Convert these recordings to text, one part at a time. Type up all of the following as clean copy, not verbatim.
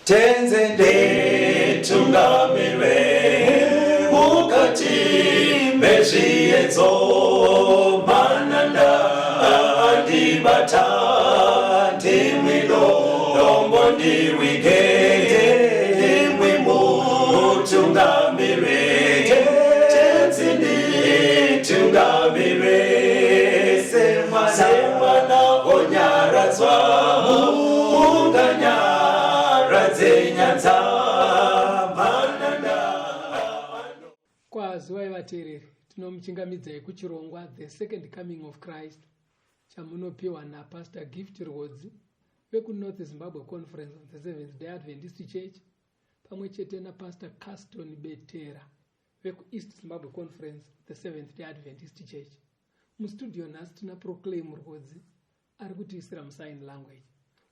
Tenzi nditungamire mukati mezviedzo, mananda andibata, ndimwi dombo ndiwige, ndimwi mutungamire. Tenzi nditungamire semwana onyaradzwa munganyaradze nyanza mananda. Kwazivai vateereri, tinomuchingamidzai kuchirongwa The Second Coming of Christ chamunopiwa naPastor Gift Rwodzi vekuNorth Zimbabwe Conference of the Seventh Day Adventist Church, pamwe chete naPastor Caston Betera vekuEast Zimbabwe Conference of the Seventh Day Adventist Church. Mustudio nhasi tina Proclaim Rwodzi ari kutiisira musign language.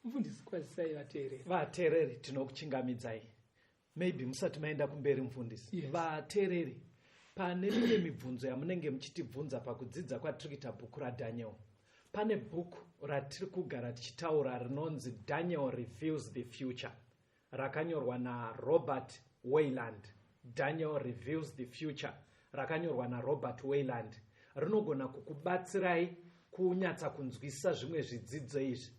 Mufundisi, kwazisai vateereri. Vateereri, tinokuchingamidzai. Maybe musati maenda kumberi, mufundisi, vateereri, pane mimwe mibvunzo yamunenge muchitibvunza pakudzidza kwatiri kuita bhuku raDaniel. Pane bhuku ratiri kugara tichitaura rinonzi Daniel Reveals the Future, rakanyorwa naRobert Wayland. Daniel Reveals the Future rakanyorwa naRobert Wayland rinogona kukubatsirai kunyatsa kunzwisisa zvimwe zvidzidzo izvi.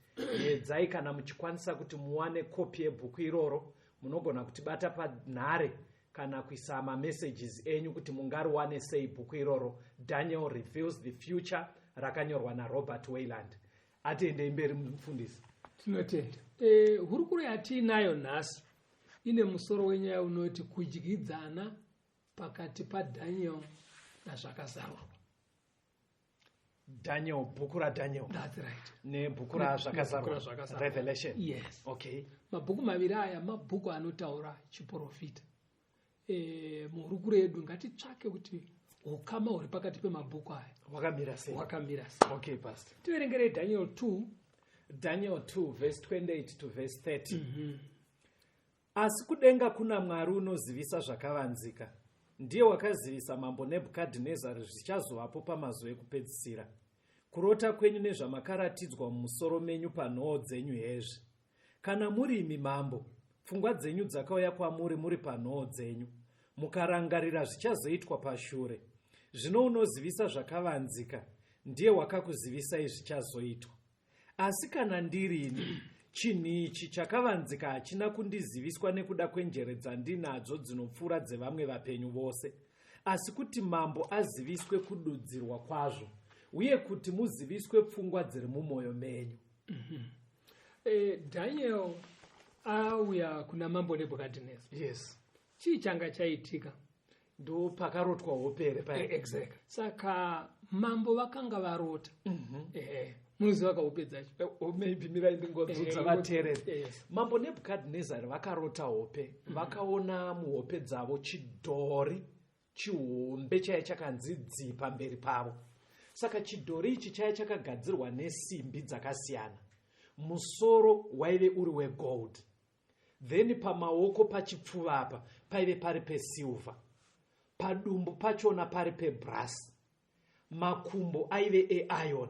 Edzai kana muchikwanisa kuti muwane kopi yebhuku iroro. Munogona kutibata panhare kana kuisa mamessages enyu kuti mungariwane sei bhuku iroro, Daniel Reveals the Future rakanyorwa naRobert Wayland. Atiendei mberi, mufundisi. Tinotenda. Hurukuro yatiinayo nhasi ine musoro wenyaya unoti kudyidzana pakati paDaniel nazvakazarurwa. Daniel, bhuku raDaniel. That's right. Nebhuku Nebhuku razvakazarurwa. raZvakazarurwa. Revelation. Yes. Mabhuku maviri aya mabhuku anotaura chiprofita. Muhurukuro yedu ngatitsvake kuti ukama huri pakati pemabhuku aya hwakamira sei? Hwakamira sei? Okay, pastor. Tiverengerei Daniel 2. Daniel 2 verse 28 to verse 30. Asi kudenga kuna Mwari unozivisa zvakavanzika. Ndiye wakazivisa mambo Nebhukadhinezari zvichazovapo pamazuva ekupedzisira. Kurota kwenyu nezvamakaratidzwa mumusoro menyu panhoo dzenyu hezvi. Kana muri imi mambo, pfungwa dzenyu dzakauya kwamuri muri panhoo dzenyu, mukarangarira zvichazoitwa pashure. Zvino unozivisa zvakavanzika ndiye wakakuzivisai zvichazoitwa. Asi kana ndirini, chinhu ichi chakavanzika hachina kundiziviswa nekuda kwenjere dzandinadzo dzinopfuura dzevamwe vapenyu vose, asi kuti mambo aziviswe kududzirwa kwazvo uye kuti muziviswe pfungwa dziri mumwoyo menyu. Daniel auya kuna mambo Nebhukadhineza. Chii changa chaitika? Ndo pakarotwa hope here paya? Exactly. Saka mambo vakanga varota. Munoziva kahope dzacho? Oh, maybe mirai ndingodzudza vateereri. Yes. Mambo Nebhukadhinezari vakarota hope. Vakaona muhope dzavo chidhori chihombe chaiya chakanzi dzii pamberi pavo. Saka chidhori ichi chaiya chakagadzirwa nesimbi dzakasiyana. Musoro waive uri wegold, then pamaoko, pachipfuva apa paive pari pesilver, padumbu pachona pari pebrass, makumbo aive eiron,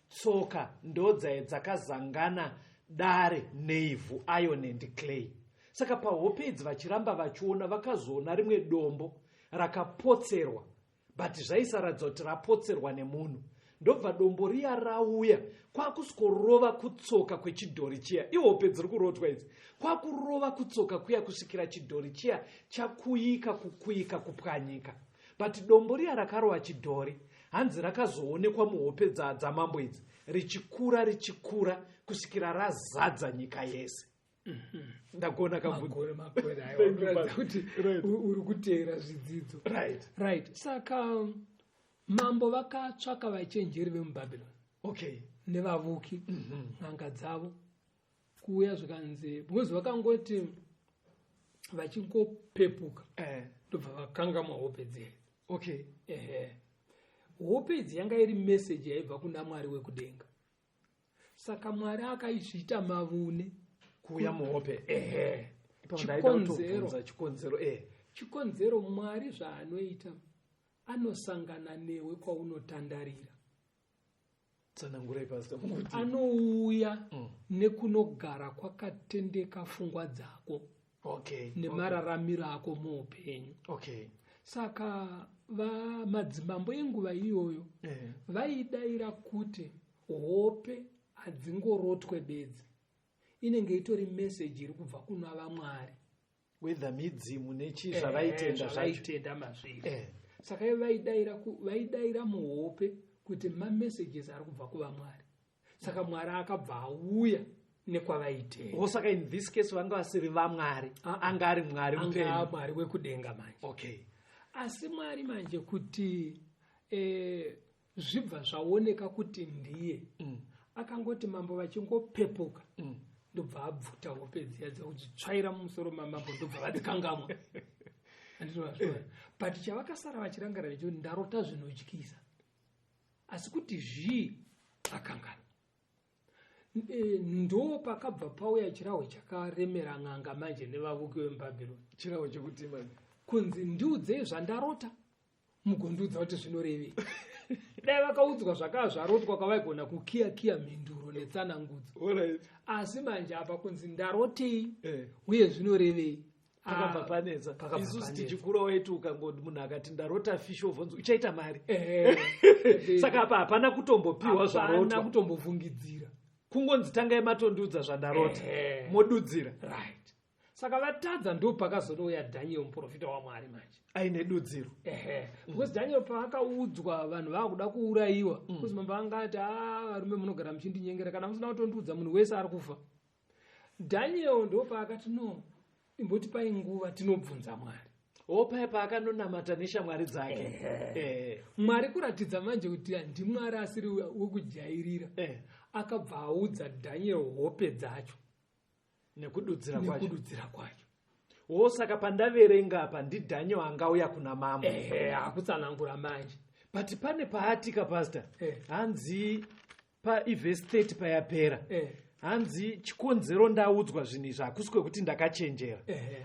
tsoka ndodzaive dzakazangana dare neivhu, iron and clay. Saka pahope idzi vachiramba vachiona, vakazoona rimwe dombo rakapotserwa, but zvaisaratidza kuti rapotserwa nemunhu. Ndobva dombo riya rauya kwakusvikorova kutsoka kwechidhori chiya. Ihope dziri kurotwa idzi. Kwakurova kutsoka kuya kusvikira chidhori chiya chakuyika, kukuyika, kupwanyika. But dombo riya rakarova chidhori, hanzi rakazoonekwa muhope dzamambo idzi richikura, richikura kusvikira razadza nyika yese. Ndagona? Makore, makore aiwa, kuratidza kuti uri kuteera zvidzidzo. Right. Saka mambo vakatsvaka vachenjeri vemuBhabhironi nevavuki, n'anga dzavo, kuuya. Zvikanzi, because vakangoti vachingopepuka, ndobva vakangamwa hope dzere. Ehe, hope idzi yanga iri meseji yaibva kuna Mwari wekudenga. Saka Mwari akaizviita mavune. Kuuya muhope? Ehe. Ipapo ndaida Chikonzero. kutobvunza chikonzero. Chikonzero, Mwari zvaanoita, anosangana newe kwaunotandarira. Tsanangurai, Pastor, mukuti. Anouya nekunogara kwakatendeka pfungwa dzako nemararamiro ako muupenyu. Saka madzimambo enguva iyoyo vaidayira kuti hope hadzingorotwe bedzi, inenge itori meseji iri kubva kuna vamwari. Whether midzimu nechii, zvavaitenda zvacho. Zvavaitenda mazviri. Saka ivo vaidayira muhope kuti mamessages ari kubva kuvamwari. Saka Mwari akabva auya nekwavaitenda. Oh, saka in this case vanga vasiri vamwari. Ah, ah. Anga ari Mwari Anga mupenyu. Mwari wekudenga manje. Asi Mwari manje kuti zvibva zvaoneka kuti ndiye, akangoti mambo vachingopepuka, ndobva abvuta hope dziya dzekudzitsvaira mumusoro mamambo, ndobva vadzikangamwa. Handinozviona, but chavakasara vachirangarira ndechekuti ndarota zvinotyisa, asi kuti zvii akanganwa. Ndo pakabva pauya chirahwe chakaremera n'anga manje nevavuki vemubhabhironi. Chirahwe chekuti mani? Kunzi ndiudzei zvandarota, mugondiudza kuti zvinorevei. Dai vakaudzwa zvakava zvarotwa, kwavaigona kukiya kiya mhinduro netsanangudzo. Asi manje apa kunzi ndarotei uye zvinorevei. Pakabva Ah, panetsa. pakabva Isusu panetsa. tichikura waiti ukangoti munhu akati ndarota fish, obvonzi uchaita mari. Saka apa hapana kutombopiwa hapana zvarotwa. kutombofungidzira. Kungonzi tangai matondiudza zvandarota, modudzira. Right, saka vatadza, ndo pakazonouya Dhaniel, muprofita waMwari manje. Aine dudziro. Ehe, because Daniel paakaudzwa vanhu vaakuda kuurayiwa, kuzi mambo anga ati, a varume, munogara muchindinyengera, kana musina kutondiudza munhu wese ari kufa. Daniel ndo paakati, no, imbotipai nguva tinobvunza Mwari. O, paya paakanonamata neshamwari dzake. Mwari kuratidza manje kuti handimwari asiri wekujairira, akabva audza Daniel hope dzacho nekududzira kwacho. Nekududzira kwacho. Wo, saka pandaverenga apa ndiDhaniel angauya kuna mambo. Ehe, akutsanangura manje. But pane paatika, Pastor. Hanzi paivhesi 30 payapera, hanzi chikonzero ndaudzwa zvinhu izvi hakusi kwekuti ndakachenjera,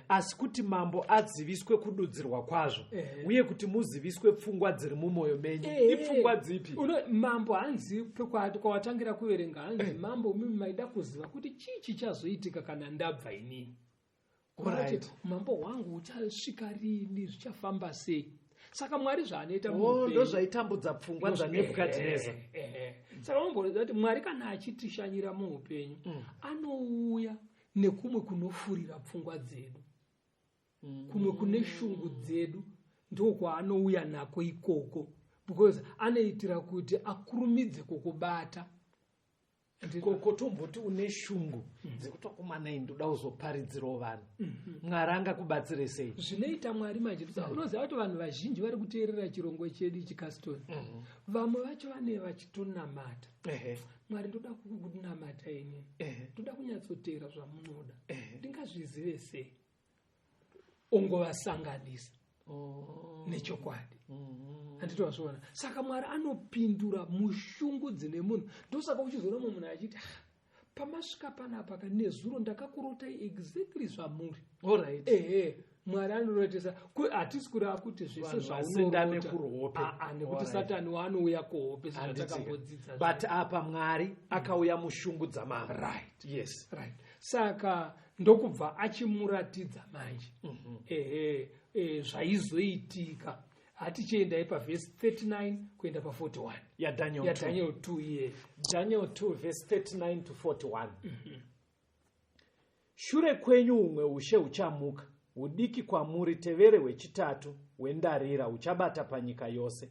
asi kuti mambo aziviswe kududzirwa kwazvo, uye kuti muziviswe pfungwa dziri mumwoyo menyu. Ipfungwa dzipi? Mambo hanzi kwawatangira kuverenga, hanzi mambo, mimi maida kuziva kuti chii chichazoitika kana ndabva inini. Kuti umambo hwangu huchasvika rini, zvichafamba sei. Saka Mwari zvaanoita Oh, muupenyu- ndo zvaitambudza pfungwa dzaNebhukadhineza. Ehe. Saka unomboziva kuti Mwari kana achitishanyira muupenyu, anouya nekumwe kunofurira pfungwa dzedu, kumwe kune shungu dzedu, ndokwaanouya nako ikoko, because anoitira kuti akurumidze kukubata. Kotomboti une shungu dzekuti wakomana, ndoda kuzoparidzirawo vanhu, Mwari angakubatsire sei? Zvinoita Mwari manje, unoziva kuti vanhu vazhinji vari kuteerera chirongwa chedu chikastoni, vamwe vacho vane vachitonamata, Mwari, ndoda kunamata inini, ndoda kunyatsoteera zvamunoda, ndingazvizive sei? Ongovasanganisa nechokwadi. Handiti wazviona? Saka Mwari anopindura mushungu dzine munhu. Ndosaka uchizoona mumwe munhu achiti, "Ah, pamasvika panapa ka, nezuro ndakakurotai exactly zvamuri." Ehe, Mwari anorotesa. Hatisi kureva kuti zvese Vanhu vasendame zvaunorota kuhope. Ah, ah, nekuti Satani waanouya kuhope sezvatakambodzidza. But apa Mwari akauya mushungu dzamambo. Yes. Right, saka ndokubva achimuratidza manje, ehe, zvaizoitika. Hatichiendai pavhesi 39 kuenda pa41. YaDaniel 2. YaDaniel 2 iye. Daniel 2 verse 39 to 41. Shure kwenyu humwe ushe huchamuka, hudiki kwamuri, tevere hwechitatu hwendarira huchabata panyika yose.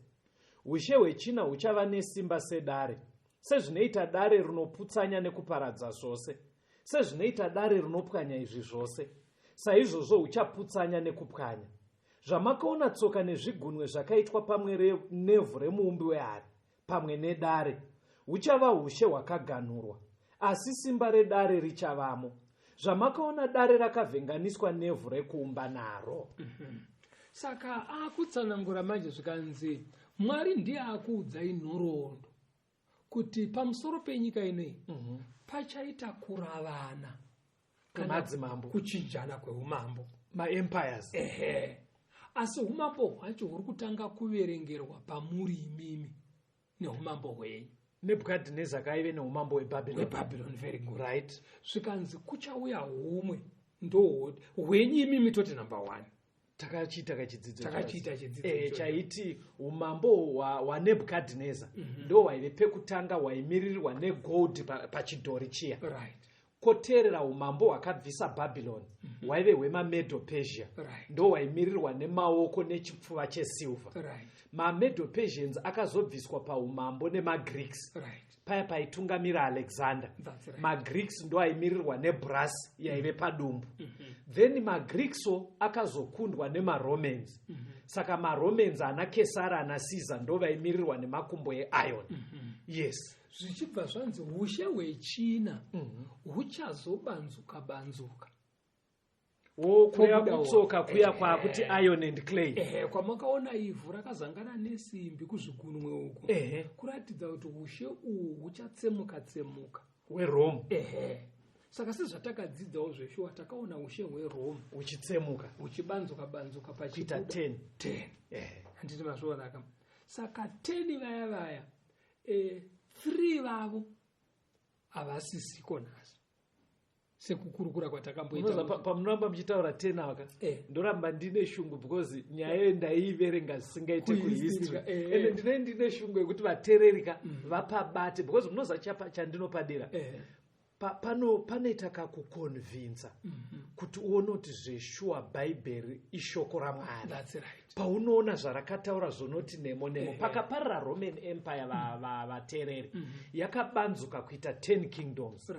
Ushe hwechina huchava nesimba sedare, sezvinoita dare rinoputsanya nekuparadza zvose, sezvinoita dare rinopwanya izvi zvose, saizvozvo huchaputsanya nekupwanya. Zvamakaona tsoka nezvigunwe zvakaitwa pamwe nevhu remuumbi wehari pamwe nedare, huchava ushe hwakaganhurwa, asi simba redare richavamo. Zvamakaona dare rakavhenganiswa nevhu rekuumba naro. Saka akutsanangura manje, zvikanzi Mwari ndiye akuudzai nhoroondo kuti pamusoro penyika inoyi pachaita kuravana kana kwemadzimambo. Kuchinjana kweumambo. Maempires. Ehe, asi umambo hwacho huri kutanga kuverengerwa pamuri imimi neumambo hwenyu. Nebhukadhineza kaive neumambo hwebhabhiloni. Hwebhabhiloni, very good. Right. Zvikanzi kuchauya humwe, ndo hwenyu imimi, toti number one. Takachiita kachidzidzo. Takachiita chidzidzo ichocho. Chaiti umambo hwaNebhukadhineza ndo hwaive pekutanga, hwaimiririrwa negold pachidhori chiya. Koteerera umambo hwakabvisa Bhabhiloni, hwaive hwemaMedo Persia. Ndo hwaimirirwa nemaoko nechipfuva chesilver. MaMedo Persians akazobviswa paumambo nemaGreeks paya paitungamira Alexander. That's right. MaGreeks ndo aimirirwa nebrass yaive padumbu. Then maGreekso akazokundwa nemaRomans. Saka maRomans, ana Kesara, ana Caesar, ndo vaimirirwa nemakumbo eiron. Yes. Zvichibva zvanzi ushe hwechina huchazobanzuka banzuka. Wo kuya Kobuda kutsoka kuya kwakuti iron and clay. Ehe, kwamakaona ivhu rakazangana nesimbi kuzvigunwe uko, kuratidza kuti ushe uhu huchatsemuka tsemuka. WeRome. Ehe, saka sezvatakadzidzawo zveshuwa, takaona ushe hweRome uchitsemuka huchibanzuka banzuka kuita pachibuda 10. 10. Handiti mazvionaka? Saka 10 vaya vaya, 3 vavo havasisiko nhasi, sekukurukura Unoziva, kwatakamboita. pamunoramba muchitaura 10 aka, ndoramba ndine shungu because nyaya iyo ndaiiverenga zvisingaite Kuhistory, kuhistory. eh. Ende ndine shungu yekuti vateererika vapabate because munoziva chandinopadira, panoita kakuconvinsa kuti uone kuti zveshuwa Bhaibheri ishoko raMwari. That's right. Paunoona zvarakataura zvonoti nemo nemo. Pakaparira Roman Empire, vateereri, yakabanzuka kuita 10 kingdoms.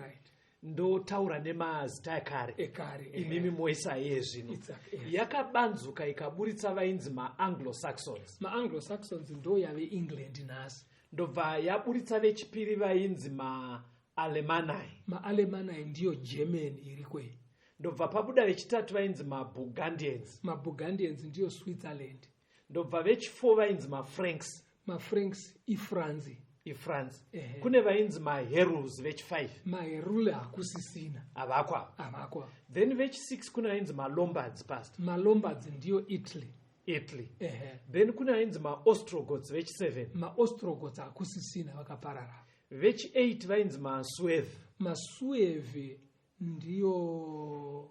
Ndotaura nemazita ekare, Ekare, eh. imimi moisa iye zvino. Exactly, yes. Yakabanzuka ikaburitsa vainzi maAnglo-Saxons. MaAnglo-Saxons ndo yave England nhasi. Ndobva yaburitsa vechipiri vainzi maAlemanai. MaAlemanai ndiyo Germany iri kwei. Ndobva pabuda vechitatu vainzi maBugandians. MaBugandians ndiyo Switzerland. Ndobva vechi4 vainzi maFranks. MaFranks iFrance. IFrance. Ehe. Kune vainzi maHeruls vechi5. MaHerule hakusisina. Havakwa. Havakwa. Then vechi6 kune vainzi maLombards, pastor. MaLombards ndiyo Italy. Italy. Ehe. Then kune vainzi maOstrogoths vechi7. MaOstrogoths hakusisina, vakaparara. Vechi8 vainzi maSuev. MaSueve ndiyo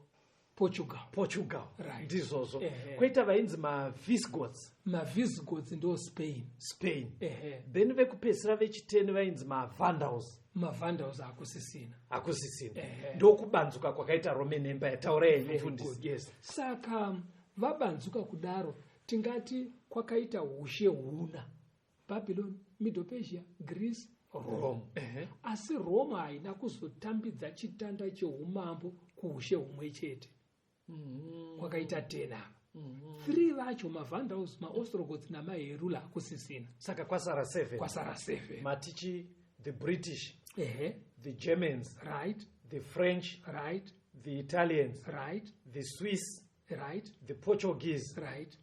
Portugal. Portugal. Right. Ndizvozvo. Ehe. Kwoita vainzi maVisigoths. MaVisigoths ndo Spain. Spain. Ehe. Then vekupedzisira vechi10 vainzi maVandals. MaVandals hakusisina. Hakusisina. Ehe. Ndokubanzuka kwakaita Roman Empire. Taurai henyu, Very mufundisi. good. Yes. Saka vabanzuka kudaro, tingati kwakaita ushe huna: Babylon, Middle Persia, Greece, Rome. Rome. Ehe. Asi Roma haina kuzotambidza chitanda cheumambo kuushe humwe chete. Kwakaita 10 ava, 3 vacho, maVandals, maOstrogoths namaHerula, hakusisina. Saka kwasara 7. Kwasara 7. Matichi the British, the Germans, the French, the Italians, the Swiss, the Portuguese,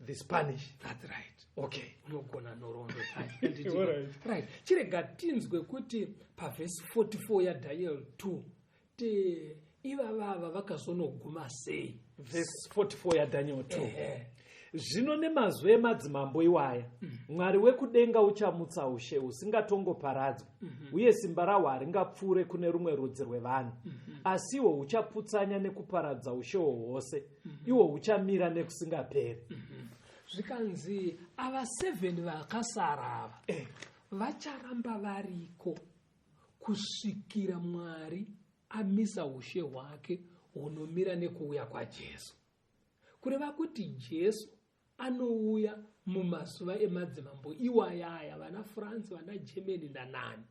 the Spanish. That's right. Okay. Unogona nhoroondo dzacho. Alright. Right, chirega tinzwe kuti pavhesi 44 yaDaniel 2 ti ivavava vakazonoguma sei. Verse 44 yaDaniel 2. Ehe. Zvino nemazwi emadzimambo iwaya, Mwari wekudenga uchamutsa ushe husingatongoparadzwi, uye simba rahwo haringapfuure kune rumwe rudzi rwevanhu, asi ihwo huchaputsanya nekuparadza ushe hwose, ihwo huchamira nekusingaperi. Zvikanzi ava 7 vakasara ava vacharamba variko kusvikira Mwari amisa ushe hwake hunomira nekuuya kwaJesu, kureva kuti Jesu anouya mumazuva emadzimambo iwayaya, vana France, vana Germany nanani.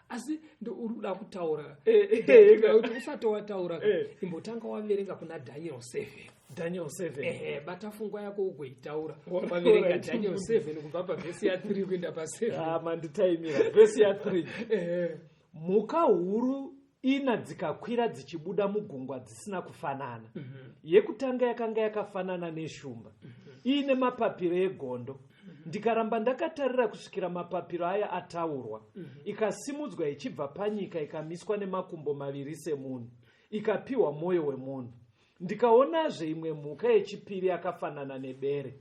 Asi uri kuda kutaura kuti usati wataura, imbotanga waverenga kuna Daniel 7. Daniel 7. Ehe, bata pfungwa yako ugoitaura. Alright. Waverenga Daniel 7 kubva pavhesi ya3 kuenda pa7. Ah, manditaimira vhesi ya3. Ehe. Mhuka huru ina dzikakwira dzichibuda mugungwa dzisina kufanana. Yekutanga yakanga yakafanana neshumba, iine mapapiro egondo. Ndikaramba ndakatarira kusvikira mapapiro aya ataurwa. Ikasimudzwa ichibva panyika, ikamiswa nemakumbo maviri semunhu, ikapiwa mwoyo wemunhu. Ndikaonazve imwe mhuka yechipiri yakafanana nebere.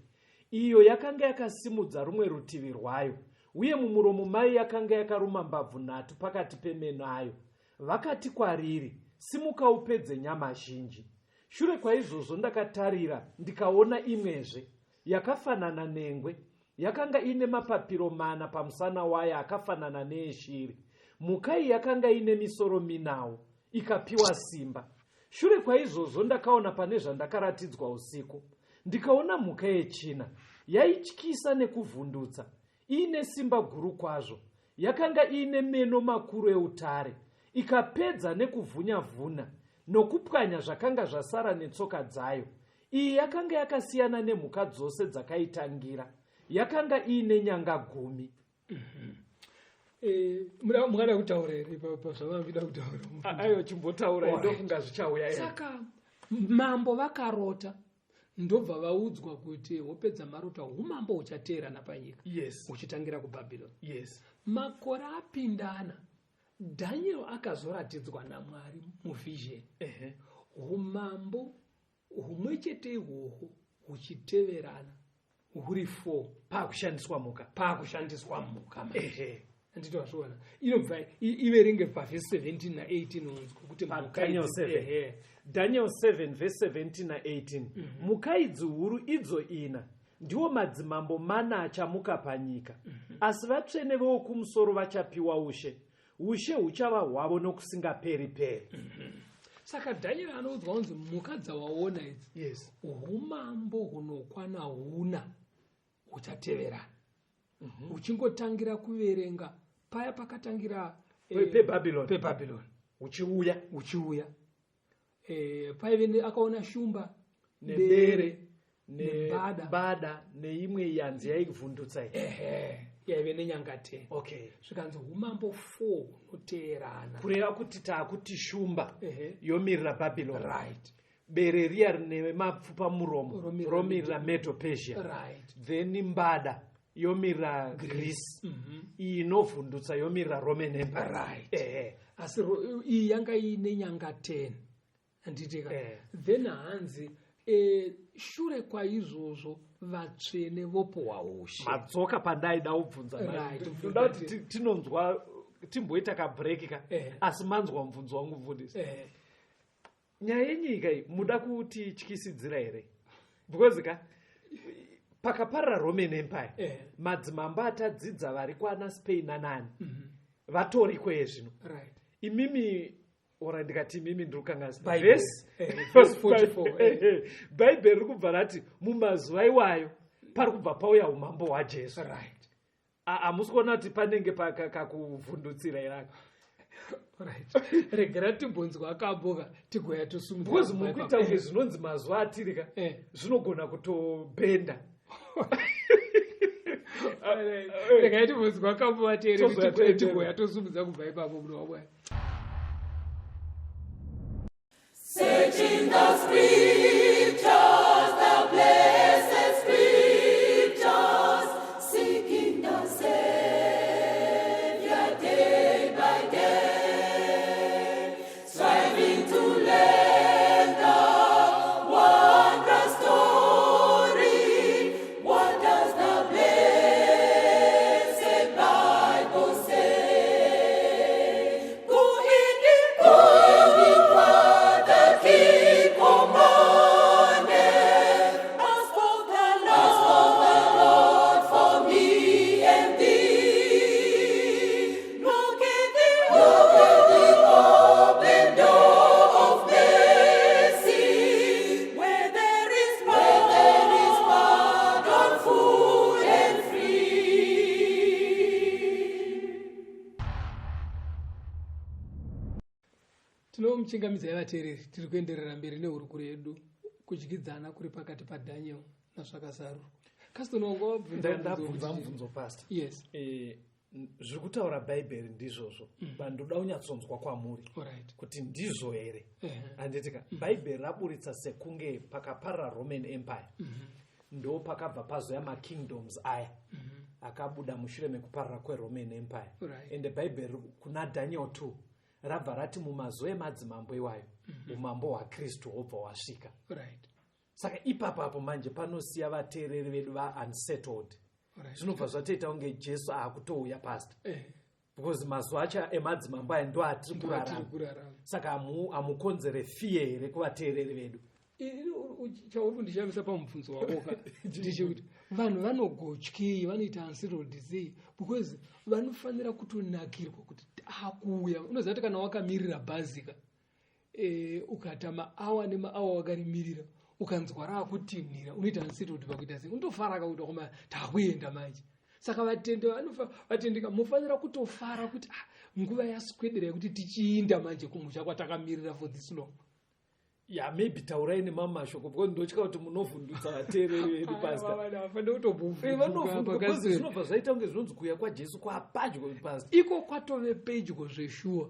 Iyo yakanga yakasimudza rumwe rutivi rwayo. Uye mumuromo mayo yakanga yakaruma mbabvu nhatu pakati pemeno ayo. Vakati kwariri, "Simuka upedze nyama zhinji." Shure kwaizvozvo ndakatarira, ndikaona imwezve yakafanana nengwe, yakanga ine mapapiro mana pamusana wayo akafanana neeshiri. Mhuka iyi yakanga ine misoro minawo, ikapiwa simba. Shure kwaizvozvo ndakaona pane zvandakaratidzwa usiku, ndikaona mhuka yechina, yaityisa nekuvhundutsa, iine simba guru kwazvo. Yakanga iine meno makuru eutare, ikapedza nekuvhunya-vhuna nokupwanya zvakanga zvasara netsoka dzayo. Iyi yakanga yakasiyana nemhuka dzose dzakaitangira, yakanga iine nyanga 10. Mungada kutaura here pazvamavida kutaura? Aiwa, chimbotaura, ndofunga zvichauya. Saka mambo vakarota, ndobva vaudzwa kuti hope dzamarota, umambo huchateerana panyika, huchitangira kuBhabhironi. Makore apindana, Daniel akazoratidzwa naMwari muvision umambo humwe chete ihwohwo huchiteverana huri 4. Paakushandiswa mhuka. Paakushandiswa mhuka manje. Handiti wazviona? Inobva iverenge pavhesi 17 na18, unzwa kuti mhuka Daniel 7. Daniel 7 vhesi 17 na18: "Mhuka idzi huru idzo ina ndiwo madzimambo mana achamuka panyika, asi vatsvene vokumusoro vachapiwa ushe. Ushe huchava hwavo nokusingaperi-peri." Saka Daniel anoudzwa kunzi mhuka dzawaona idzi, umambo hunokwana huna huchateverana, huchingotangira kuverenga paya pakatangira peBhabhironi. peBhabhironi. Uchiuya. Uchiuya. Paive akaona shumba, nebere, nembada. Nembada, neimwe yanzi yaivhundutsa iyi. Ehe, yaive nenyanga 10. Zvikanzi umambo 4 hunoteerana. Kureva kuti taakuti shumba yomirira Bhabhironi, bere riya rine mapfupa muromo romirira romirira Medo Persia, then mbada yomirira Greece, iyi inovhundutsa yomirira Roman Empire. Asi iyi yanga iine nyanga 10, handitika? Then hanzi shure kwaizvozvo vatsvene vopuhwa ushe. Madzoka pandaida kubvunza. Ndoda kuti tinonzwa, timboita kabreak ka. Asi manzwa mubvunzo wangu, mufundisi? Nyaya yenyika iyi muda kutityisidzira here? Because ka pakaparara Roman Empire, madzimambo atadzidza vari kwana Spain nanani vatoriko ezvino. Imimi, ora ndikati imimi ndiri kukanganisa. Bible. Verse 44. Bhaibheri riri kubva rati mumazuva iwayo pari kubva pauya umambo hwaJesu. Hamusi kuona kuti panenge kakuvhundutsira here aka? Right, regera timbonzwa kamboka, tigoya tosumudza. Because muri kuita kunge zvinonzi mazuva atiri ka zvinogona kutobhenda. Regai timbonzwa kambo, vateereri. Tozoya toenderera. Tigoya tosumudza kubva ipapo, muno waMwari. Searching the scriptures, the blessed scriptures, seeking the Savior day by day, striving to learn the wondrous story. What does the blessed Bible say? Go in the the King commanded. Ask of the Lord for me and thee. Look at the open door of mercy, where there is pardon full and free. Tinomuchingamidzai, vateereri. Tiri kuenderera mberi nehurukuro yedu, kudyidzana kuri pakati paDaniel naZvakazarurwa. Kaston, wanga wabvunza. Ndabvunza mubvunzo, pastor. Yes. Zviri kutaura Bhaibheri ndizvozvo, but ndoda kunyatsonzwa kwamuri kuti ndizvo here. Handitika Bhaibheri raburitsa sekunge pakaparara Roman Empire, ndo pakabva pazoya makingdoms aya akabuda mushure mekuparara kweRoman Empire? Ende Bhaibheri kuna Daniel 2 rabva rati mumazuva emadzimambo iwayo umambo hwaKristu hwobva hwasvika. Saka ipapapo manje panosiya vateereri vedu vaunsettled. Zvinobva zvatoita kunge Jesu aakutouya, pastor, because mazuva acho emadzimambo aya ndo atiri Ndo atiri kurarama. kurarama. Saka hamukonzere fear here kuvateereri vedu? Chauri kundishamisa pamubvunzo wako ka ndechekuti vanhu vanogotyei, vanoita unsettled sei? Because vanofanira kutonakirwa kuti akuuya. Unoziva kuti kana wakamirira bhazi ka, ukata maawa nemaawa wakarimirira, ukanzwa raakutinhira, unoita unsettled pakuita sei? Unotofara kakuti koma takuenda manje. Saka vatende vatendeka mufanira kutofara kuti, ah, nguva yaswedera yekuti tichiinda manje kumusha kwatakamirira for this long. Ya, maybe taurai nemamwe mashoko, because ndotya kuti munovhundutsa vateereri vedu, pastor. Vafanira kutobvunduka. Vanovhunduka because zvinobva zvaita kunge zvinonzi kuuya kwaJesu kwapadyo, pastor. Iko kwatove pedyo zveshuwa,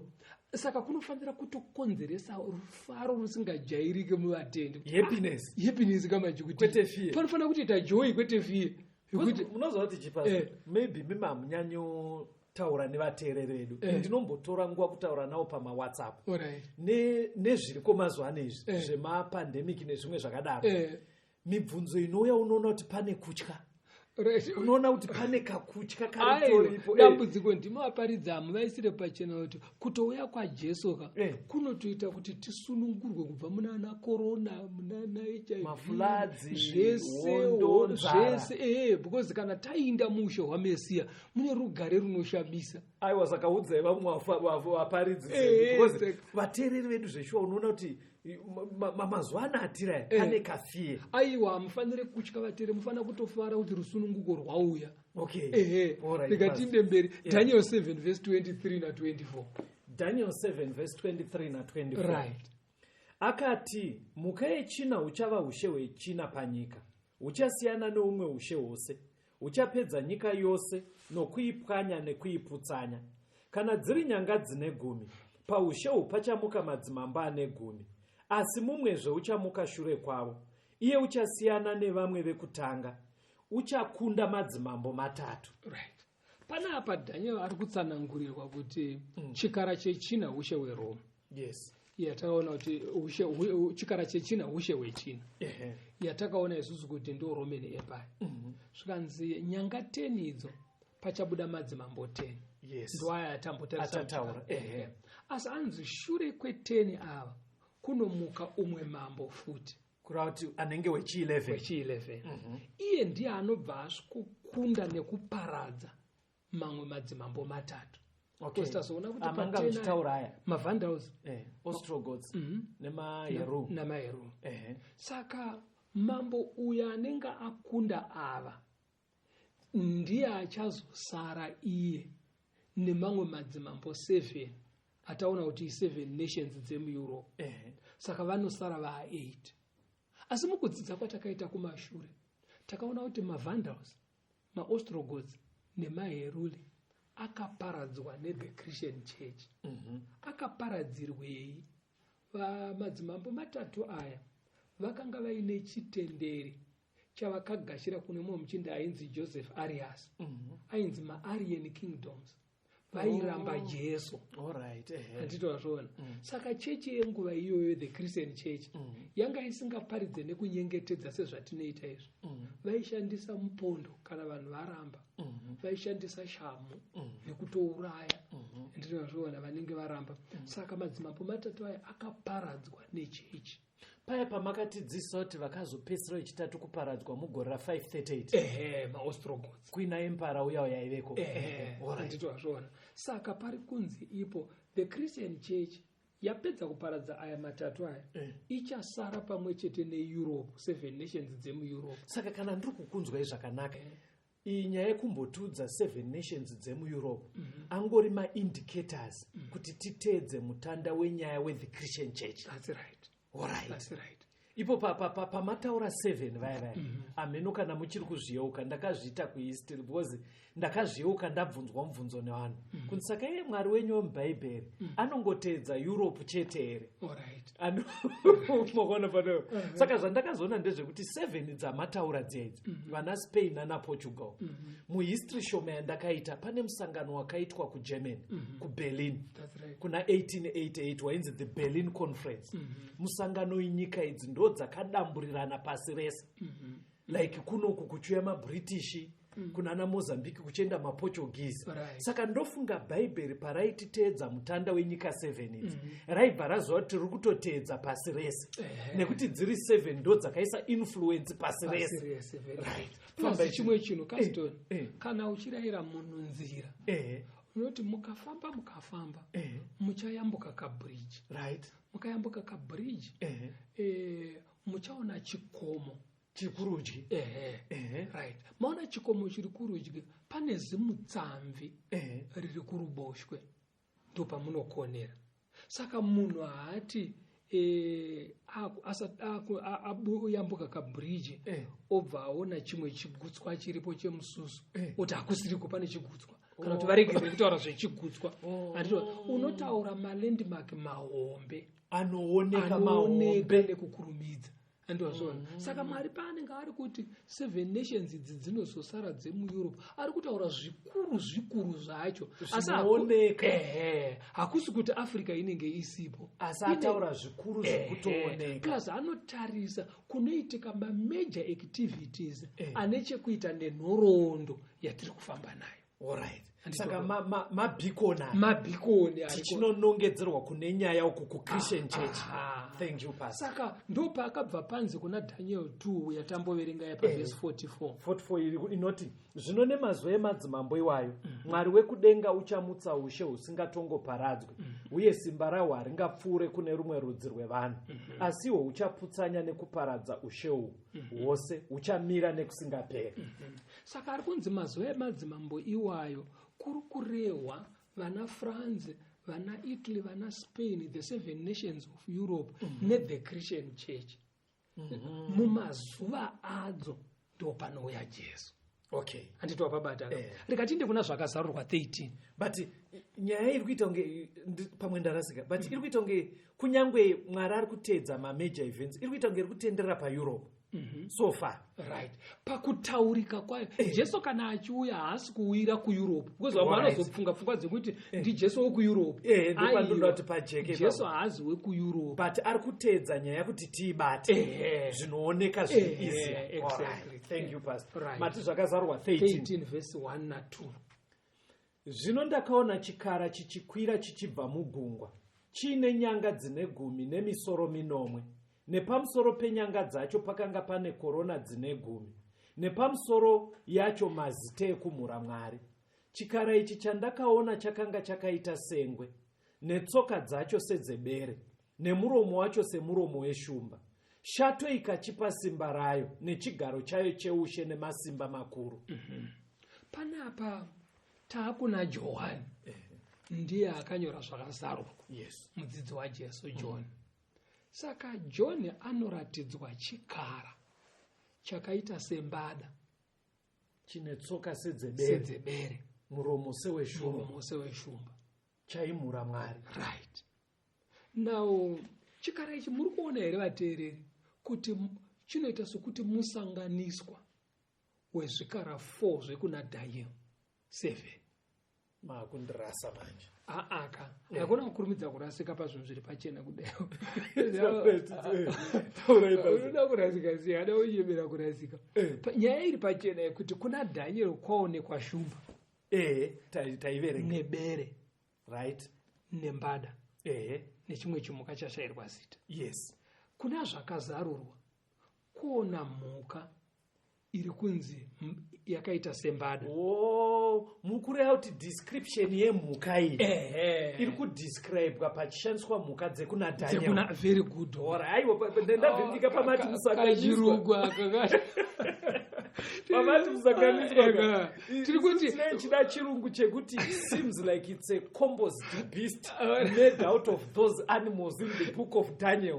saka kunofanira kutokonzeresa rufaro rusingajairike muvatendi. Happiness. Happiness kamaji kuti Kwete fear. Panofanira kutoita joy, kwete fear, yekuti Munoziva kuti chipastor, maybe mimi hamunyanyotaura nevateereri vedu. Ndinombotora nguva kutaura navo pamaWhatsApp. Nezviriko mazuva ano izvi zvemapandemic nezvimwe zvakadaro, mibvunzo inouya, unoona kuti pane kutya. Unoona kuti pane kakutya Aiwa, karitoripo. Dambudziko ndinovaparidza, hamuvaisire pachena kuti kutouya kwaJesu ka kunotoita kuti tisunungurwe kubva munana corona, munana HIV, Mafloods, zvese, hondo, nzara. Zvese, ehe, because kana tainda muushe hwaMesiya mune rugare runoshamisa. Aiwa, saka udzai vamwe vaparidzi, because vateereri vedu zveshuwa unoona kuti mazuva ano atiri aya pane kafear. Aiwa, hamufaniri kutya vateere, mufanira kutofara kuti rusununguko rwauya. Okay. Ehe. Alright, Ndikatinde mberi. Yeah. Daniel 7 verse 23 na24. Daniel 7 verse 23 na24. Akati, mhuka yechina huchava ushe hwechina panyika, huchasiyana neumwe ushe hwose, huchapedza nyika yose nokuipwanya nekuiputsanya. Kana dziri nyanga dzine 10, paushe uhu pachamuka madzimambo ane 10, asi mumwezve uchamuka shure kwavo, iye uchasiyana nevamwe vekutanga, uchakunda madzimambo matatu. Right, panapa Daniel ari kutsanangurirwa kuti chikara chechina ushe hweRoma. Yatakaona kuti chikara chechina ushe hwechina, yatakaona isusu kuti ndo Roman Empire. Zvikanzi nyanga 10 idzo, pachabuda madzimambo 10. Ndoaya atambotarisa. Atataura, ehe. Asi anzi shure kwe10 ava kunomuka umwe mambo futi. Kureva kuti anenge wechi11. Wechi11. Iye ndiye anobva asvikokunda nekuparadza mamwe madzimambo matatu. Because tazoona kuti Amanga pa10 muchitaura aya, maVandals, Ostrogoths nemaHeru. NamaHeru. Saka mambo uyu anenge akunda ava ndiye achazosara iye nemamwe madzimambo 7 ataona kuti i7 nations dzemuEurope. Saka vanosara va8. Asi mukudzidza kwatakaita kumashure, takaona kuti maVandals, maOstrogoths nemaHeruli akaparadzwa nethe Christian Church. Akaparadzirwei? Madzimambo matatu aya vakanga vaine chitenderi chavakagashira kune mumwe muchinda ainzi Joseph Arius, ainzi maArian kingdoms. Vairamba Jesu. Alright, ehe. Handiti wazviona? Saka chechi yenguva iyoyo, the Christian Church, yanga isingaparidze nekunyengetedza sezvatinoita izvi. Vaishandisa mupondo kana vanhu varamba, vaishandisa shamhu nekutouraya, handiti wazviona, vanenge varamba. Saka madzimambo matatu aya akaparadzwa nechechi. Paya pamakatidzidzisa kuti vakazopedzisira vechitatu kuparadzwa mugore ra538, Ehe, maOstrogoths. kuina empara uya yaiveko. Ehe. Alright. Handiti wazviona? Saka pari kunzi ipo the Christian Church yapedza kuparadza aya matatu aya, ichasara pamwe chete neEurope, seven nations dzemuEurope. Saka kana ndiri kukunzwai zvakanaka, iyi nyaya yekumbotudza seven nations dzemuEurope angori maindicators kuti titeedze mutanda wenyaya wethe Christian Church. That's right. Alright. That's right. Ipo pamataura 7 vaya vaya, hameno kana muchiri kuzviyeuka, ndakazviita kuhistory because ndakazviyeuka ndabvunzwa mubvunzo nevanhu kunzi, saka iye Mwari wenyu wemubhaibheri anongoteedza Europe chete here? Makaona pano? Saka zvandakazoona ndezvekuti seven dzamataura dzedzi, vana Spain nana Portugal, muhistory shoma yandakaita, pane musangano wakaitwa kuGermany, kuBerlin, That's right. kuna 1888, wainzi the Berlin Conference. Musangano wenyika idzi ndo dzakadamburirana pasi rese, like kunoku kuchiuya maBritish. Kunana Mozambique kuchienda maPortuguese. Right. Saka ndofunga Bhaibheri paraititeedza mutanda wenyika 7 idzi, raibva raziva kuti riri kutoteedza pasi rese, nekuti dziri 7 ndo dzakaisa influence pasi Pasi rese. rese, very Right. good. Plus Famba chimwe chinhu, Caston, kana uchirayira munhu nzira, unoti mukafamba, mukafamba, muchayambuka kabridge. Mukayambuka kabridge, muchaona chikomo. Chiri kurudyi. Right, maona chikomo chiri kurudyi, pane zimutsamvi riri kuruboshwe, ndopamunokonera. Saka munhu haati yambuka kabridge, obva aona chimwe chigutswa chiripo chemususu, oti hakusiriko, pane chigutswa, kana kuti varegere kutaura zvechigutswa. Handiti unotaura malandmark mahombe anooneka, anooneka mahombe. Nekukurumidza, andozvona. Saka Mwari paanenge ari kuti seven nations idzi dzinozosara dzemuEurope, ari kutaura zvikuru zvikuru zvacho. Asi Zvinooneka. Ehe, hakusi kuti Africa inenge isipo. Asi ataura zvikuru zvekutooneka. Plus anotarisa kunoitika mamajor activities ane chekuita nenhoroondo yatiri kufamba nayo. Alright. Handiti Saka mabeacon aya, Mabeacon ariko. tichinonongedzerwa kune nyaya uku kuChristian church. Aha. Thank you, Pastor. Saka ndopaakabva panzi kuna Daniel 2 yatamboverenga yapavhesi 44. 44 inoti, "Zvino nemazuva emadzimambo iwayo, Mwari wekudenga uchamutsa ushe husingatongoparadzwi, uye simba rahwo haringapfuure kune rumwe rudzi rwevanhu, asi ihwo huchaputsanya nekuparadza ushe uhwu hwose, huchamira nekusingaperi." Saka ari kunzi mazuva emadzimambo iwayo kuri kurehwa vana France, vana Italy, vana Spain, the seven nations of Europe, nethe Christian Church. Mumazuva adzo ndo panouya Jesu. Handiti wapabata? Rikatinde kuna Zvakazarurwa 13. But nyaya iri kuita kunge pamwe ndarasika, but iri kuita kunge kunyange Mwari ari kuteedza mamajor events, iri kuita kunge iri kutenderera paEurope so far. Right, pakutaurika kwayo, Jesu kana achiuya haasi kuuyira kuEurope, because vamwe vanozofunga pfungwa dzekuti ndiJesu wekuEurope. Ndopandinoda Aiwa, kuti pajeke Jesu ipapo. haazi wekuEurope. But ari kuteedza nyaya kuti tiibate, zvinooneka zviri easy. Exactly. Alright. Thank you, Pastor. Right. Mati Zvakazarurwa 13. 13 verse 1 na2. "Zvino ndakaona chikara chichikwira chichibva mugungwa, chiine nyanga dzine 10 nemisoro minomwe. Nepamusoro penyanga dzacho pakanga pane korona dzine 10, nepamusoro yacho mazita ekumhura Mwari. Chikara ichi chandakaona chakanga chakaita sengwe, netsoka dzacho sedzebere, nemuromo wacho semuromo weshumba. Shato ikachipa simba rayo nechigaro chayo cheushe nemasimba makuru." Panapa taakuna Johani, ndiye akanyora Zvakazarurwa, mudzidzi waJesu John. Saka John anoratidzwa chikara chakaita sembada, chine tsoka sedzebere, sedzebere, muromo seweshumba, muromo seweshumba, chaimhura Mwari. Right, now chikara ichi muri kuona here, vateereri, kuti chinoita sokuti musanganiswa wezvikara 4 zvekuna Daniel 7? Maakundirasa manje. Aaka, hakuna kukurumidza kurasika pazvinhu zviri pachena kudai. Taurai, Pastor. Unoda kurasika sei? Ada unyemera kurasika. Nyaya iri pachena yekuti kuna Daniel kwaonekwa shumba Taiverenga. nebere nembada nechimwe chimuka chashayirwa zita. Kuna Zvakazarurwa kuona mhuka iri kunzi yakaita sembada. Oh, mukureva kuti description yemhuka iyi iri kudescribwa pachishandiswa mhuka dzekuna Daniel. Dzekuna, very good. Ora, aiwa, ndavhiringika pamati musanganiswa. Kachirungu aka. Pamati musanganiswa. Eka. Tiri kuti Chida chirungu chekuti it seems like it's a composite beast made out of those animals in the Book of Daniel.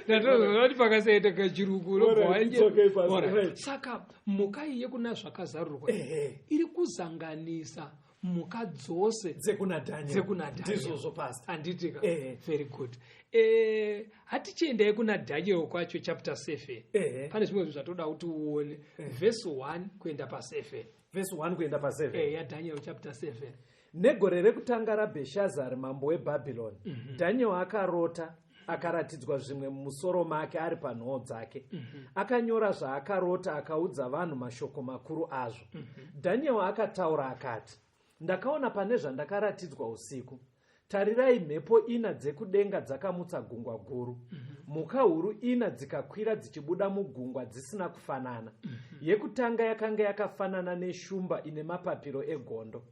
Ndatozoona pakasaita kachirungu unobva Alright, it's okay, Pastor. Alright. Right. Saka mhuka iyi yekuna Zvakazarurwa iri kuzanganisa mhuka dzose Dzekuna Daniel. Dzekuna Daniel. Ndizvozvo, Pastor. Handitika? Very good. Hatichiendai kuna Daniel kwacho, chapter 7. Pane zvimwe zvinhu zvatoda kuti uone, vhesi 1 kuenda pa7. Vhesi 1 kuenda pa7. YaDaniel chapter 7. "Negore rekutanga raBheshazari mambo weBhabhironi, Dhaniel akarota. Akaratidzwa zvimwe mumusoro make ari panhoo dzake. Akanyora zvaakarota, akaudza vanhu mashoko makuru azvo. Dhanieri akataura akati, "Ndakaona pane zvandakaratidzwa usiku. Tarirai, mhepo ina dzekudenga dzakamutsa gungwa guru. Mhuka huru ina dzikakwira dzichibuda mugungwa dzisina kufanana. Yekutanga yakanga yakafanana neshumba ine mapapiro egondo.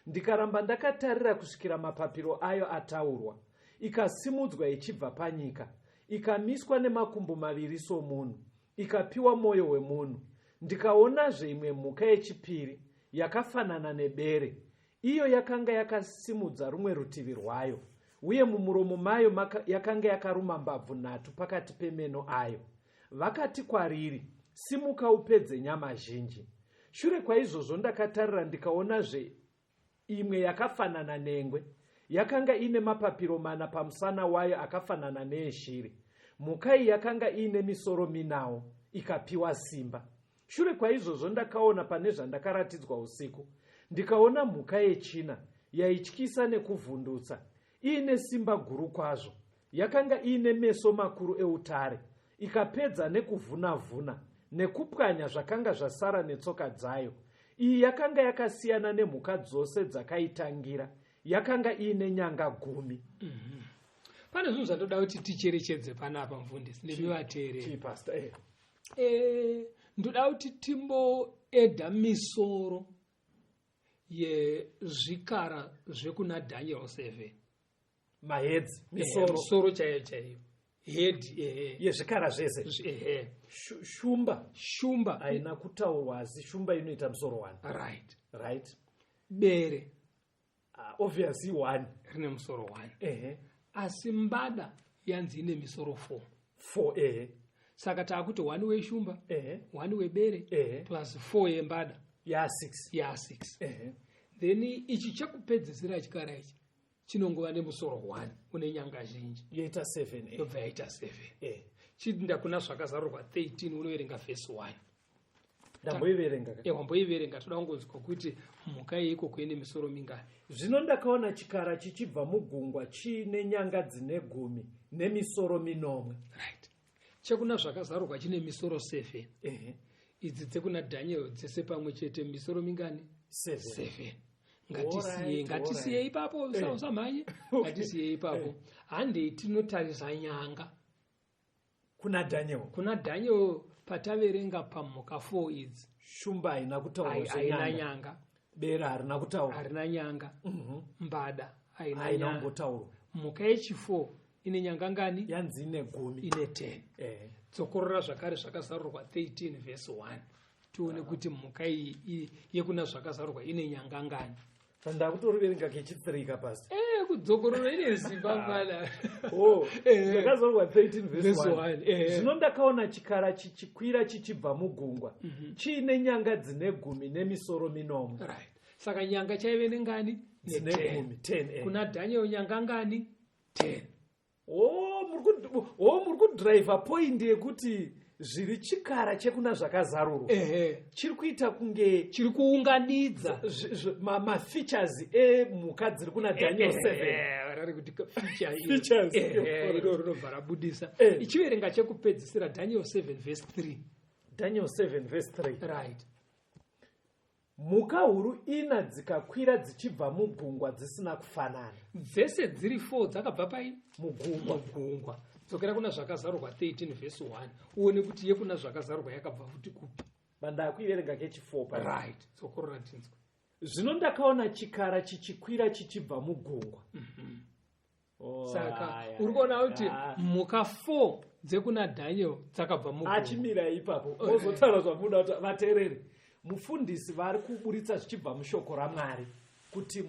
Ndikaramba ndakatarira kusvikira mapapiro ayo ataurwa. Ikasimudzwa ichibva panyika, ikamiswa nemakumbo maviri somunhu, ikapiwa mwoyo wemunhu. Ndikaonazve imwe mhuka yechipiri yakafanana nebere. Iyo yakanga yakasimudza rumwe rutivi rwayo, uye mumuromo mayo yakanga yakaruma mbabvu nhatu pakati pemeno ayo. Vakati kwariri, 'Simuka upedze nyama zhinji.' Shure kwaizvozvo ndakatarira, ndikaonazve imwe yakafanana nengwe. Yakanga ine mapapiro mana pamusana wayo akafanana neeshiri. Mhuka iyi yakanga iine misoro minawo, ikapiwa simba. Shure kwaizvozvo ndakaona pane zvandakaratidzwa usiku, ndikaona mhuka yechina yaityisa nekuvhundutsa, iine simba guru kwazvo. Yakanga iine meso makuru eutare, ikapedza nekuvhuna-vhuna nekupwanya zvakanga zvasara netsoka dzayo. Iyi yakanga yakasiyana nemhuka dzose dzakaitangira, yakanga iine nyanga 10." Pane zvinhu zvandoda kuti ticherechedze panapa, mufundisi, nemi vateereri. Chii, Pastor? Ndoda kuti timboedha misoro yezvikara zvekuna Daniel 7. Maheads, misoro? Misoro chaiyo chaiyo, head, ehe. Yezvikara zvese? Ehe. Shumba? Shumba. Haina kutaurwa, asi shumba inoita musoro one. Right. Right. Bere? Obviously one. Rine musoro one. Ehe. Asi mbada yanzi ine misoro four. Four, ehe. Saka taakuti one weshumba, one webere, plus four yembada. Ya six. Ya six. Ehe. Then ichi chekupedzisira, chikara ichi chinongova nemusoro one une nyanga zhinji. Yoita seven, eh. Yobva yaita seven. Chinda kuna Zvakazarurwa 13, unoverenga vhesi 1. Ndamboiverenga ka. Wamboiverenga, toda kungonzwa kuti mhuka yeikoko ine misoro mingani. "Zvino ndakaona chikara chichibva mugungwa chiine nyanga dzine 10 nemisoro minomwe." Right, chekuna Zvakazarurwa chine misoro 7. Ehe. Idzi dzekuna Daniel dzese pamwe chete misoro mingani? Seven. 7. Ngatisiye, ngatisiye ipapo. Usamhanye, ngatisiye ipapo. Handei tinotarisa nyanga. Kuna Daniel? Kuna Daniel, pataverenga pamhuka 4 idzi. Shumba haina kutaurwa. Haina Zvenyanga. nyanga. Bere harina kutaurwa. Harina nyanga. Mbada haina Haina nyanga. kumbotaurwa. Mhuka yechi4 ine nyanga ngani? Yanzi ine 10. Ine 10. Ehe. Dzokorora zvakare Zvakazarurwa 13 vhesi 1, tione kuti mhuka iyi yekuna Zvakazarurwa ine nyanga ngani. Ndakutoriverenga kechi3 ka, Pastor. Kudzokorora ine simba mwana. Oh, Zvakazarurwa 13 verse Verse 1. 1, eh. "Zvino ndakaona chikara chichikwira chichibva mugungwa, chiine nyanga dzine 10 nemisoro minomwe." Right, saka nyanga chaive nengani? Dzine Ne10. 10, 10, eh. Kuna Daniel nyanga ngani? 10. Oh, muri kudhiraivha point yekuti zviri chikara chekuna Zvakazarurwa chiri kuita kunge Chiri kuunganidza mafeatures emhuka dziri kuna Daniel 7. Rari kuti feature iro. Features. Iro rinobva rabudisa. Ichiverenga chekupedzisira, Daniel 7 verse 3. Daniel 7 verse 3. Right. "Mhuka huru ina dzikakwira dzichibva mugungwa dzisina kufanana." Dzese dziri 4 dzakabva pai? Mugungwa. Mugungwa. Dzokera kuna Zvakazarurwa 13 verse 1, uone kuti yekuna Zvakazarurwa yakabva futi kupi. Bandakuiverenga kechi4 pa. Right, dzokorora tinzwa. "Zvino ndakaona chikara chichikwira chichibva mugungwa." Oh, Saka aya, uri kuona kuti aya. mhuka 4 dzekuna Daniel dzakabva mugungwa. Achimira ipapo, mozotaura zvamunoda kuti vateereri. Mufundisi vari kuburitsa zvichibva mushoko raMwari kuti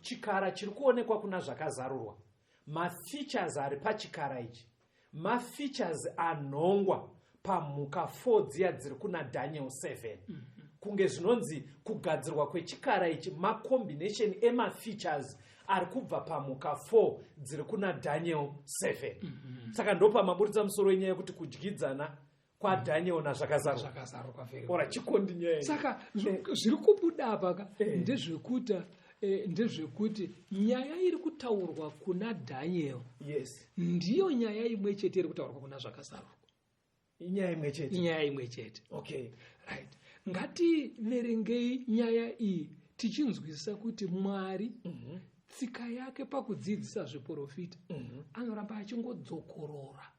chikara chiri kuonekwa kuna Zvakazarurwa, mafeatures ari pachikara ichi mafeatures anhongwa pamhuka 4 dziya dziri kuna Daniel 7, kunge zvinonzi kugadzirwa kwechikara ichi macombination emafeatures ari kubva pamhuka 4 dziri kuna Daniel 7. Saka ndopamaburitsa musoro wenyaya yekuti kudyidzana kwaDaniel naZvakazarurwa. Zvakazarurwa, very Ora, chikondinyaya. Saka zviri kubuda apa ka ndezvekuti Ndezvekuti nyaya iri kutaurwa kuna Daniel ndiyo nyaya imwe chete iri kutaurwa kuna Zvakazarurwa. Inyaya imwe chete. Inyaya imwe chete. Right, ngativerengei nyaya iyi tichinzwisisa kuti Mwari, tsika yake pakudzidzisa zviprofita, anoramba achingodzokorora,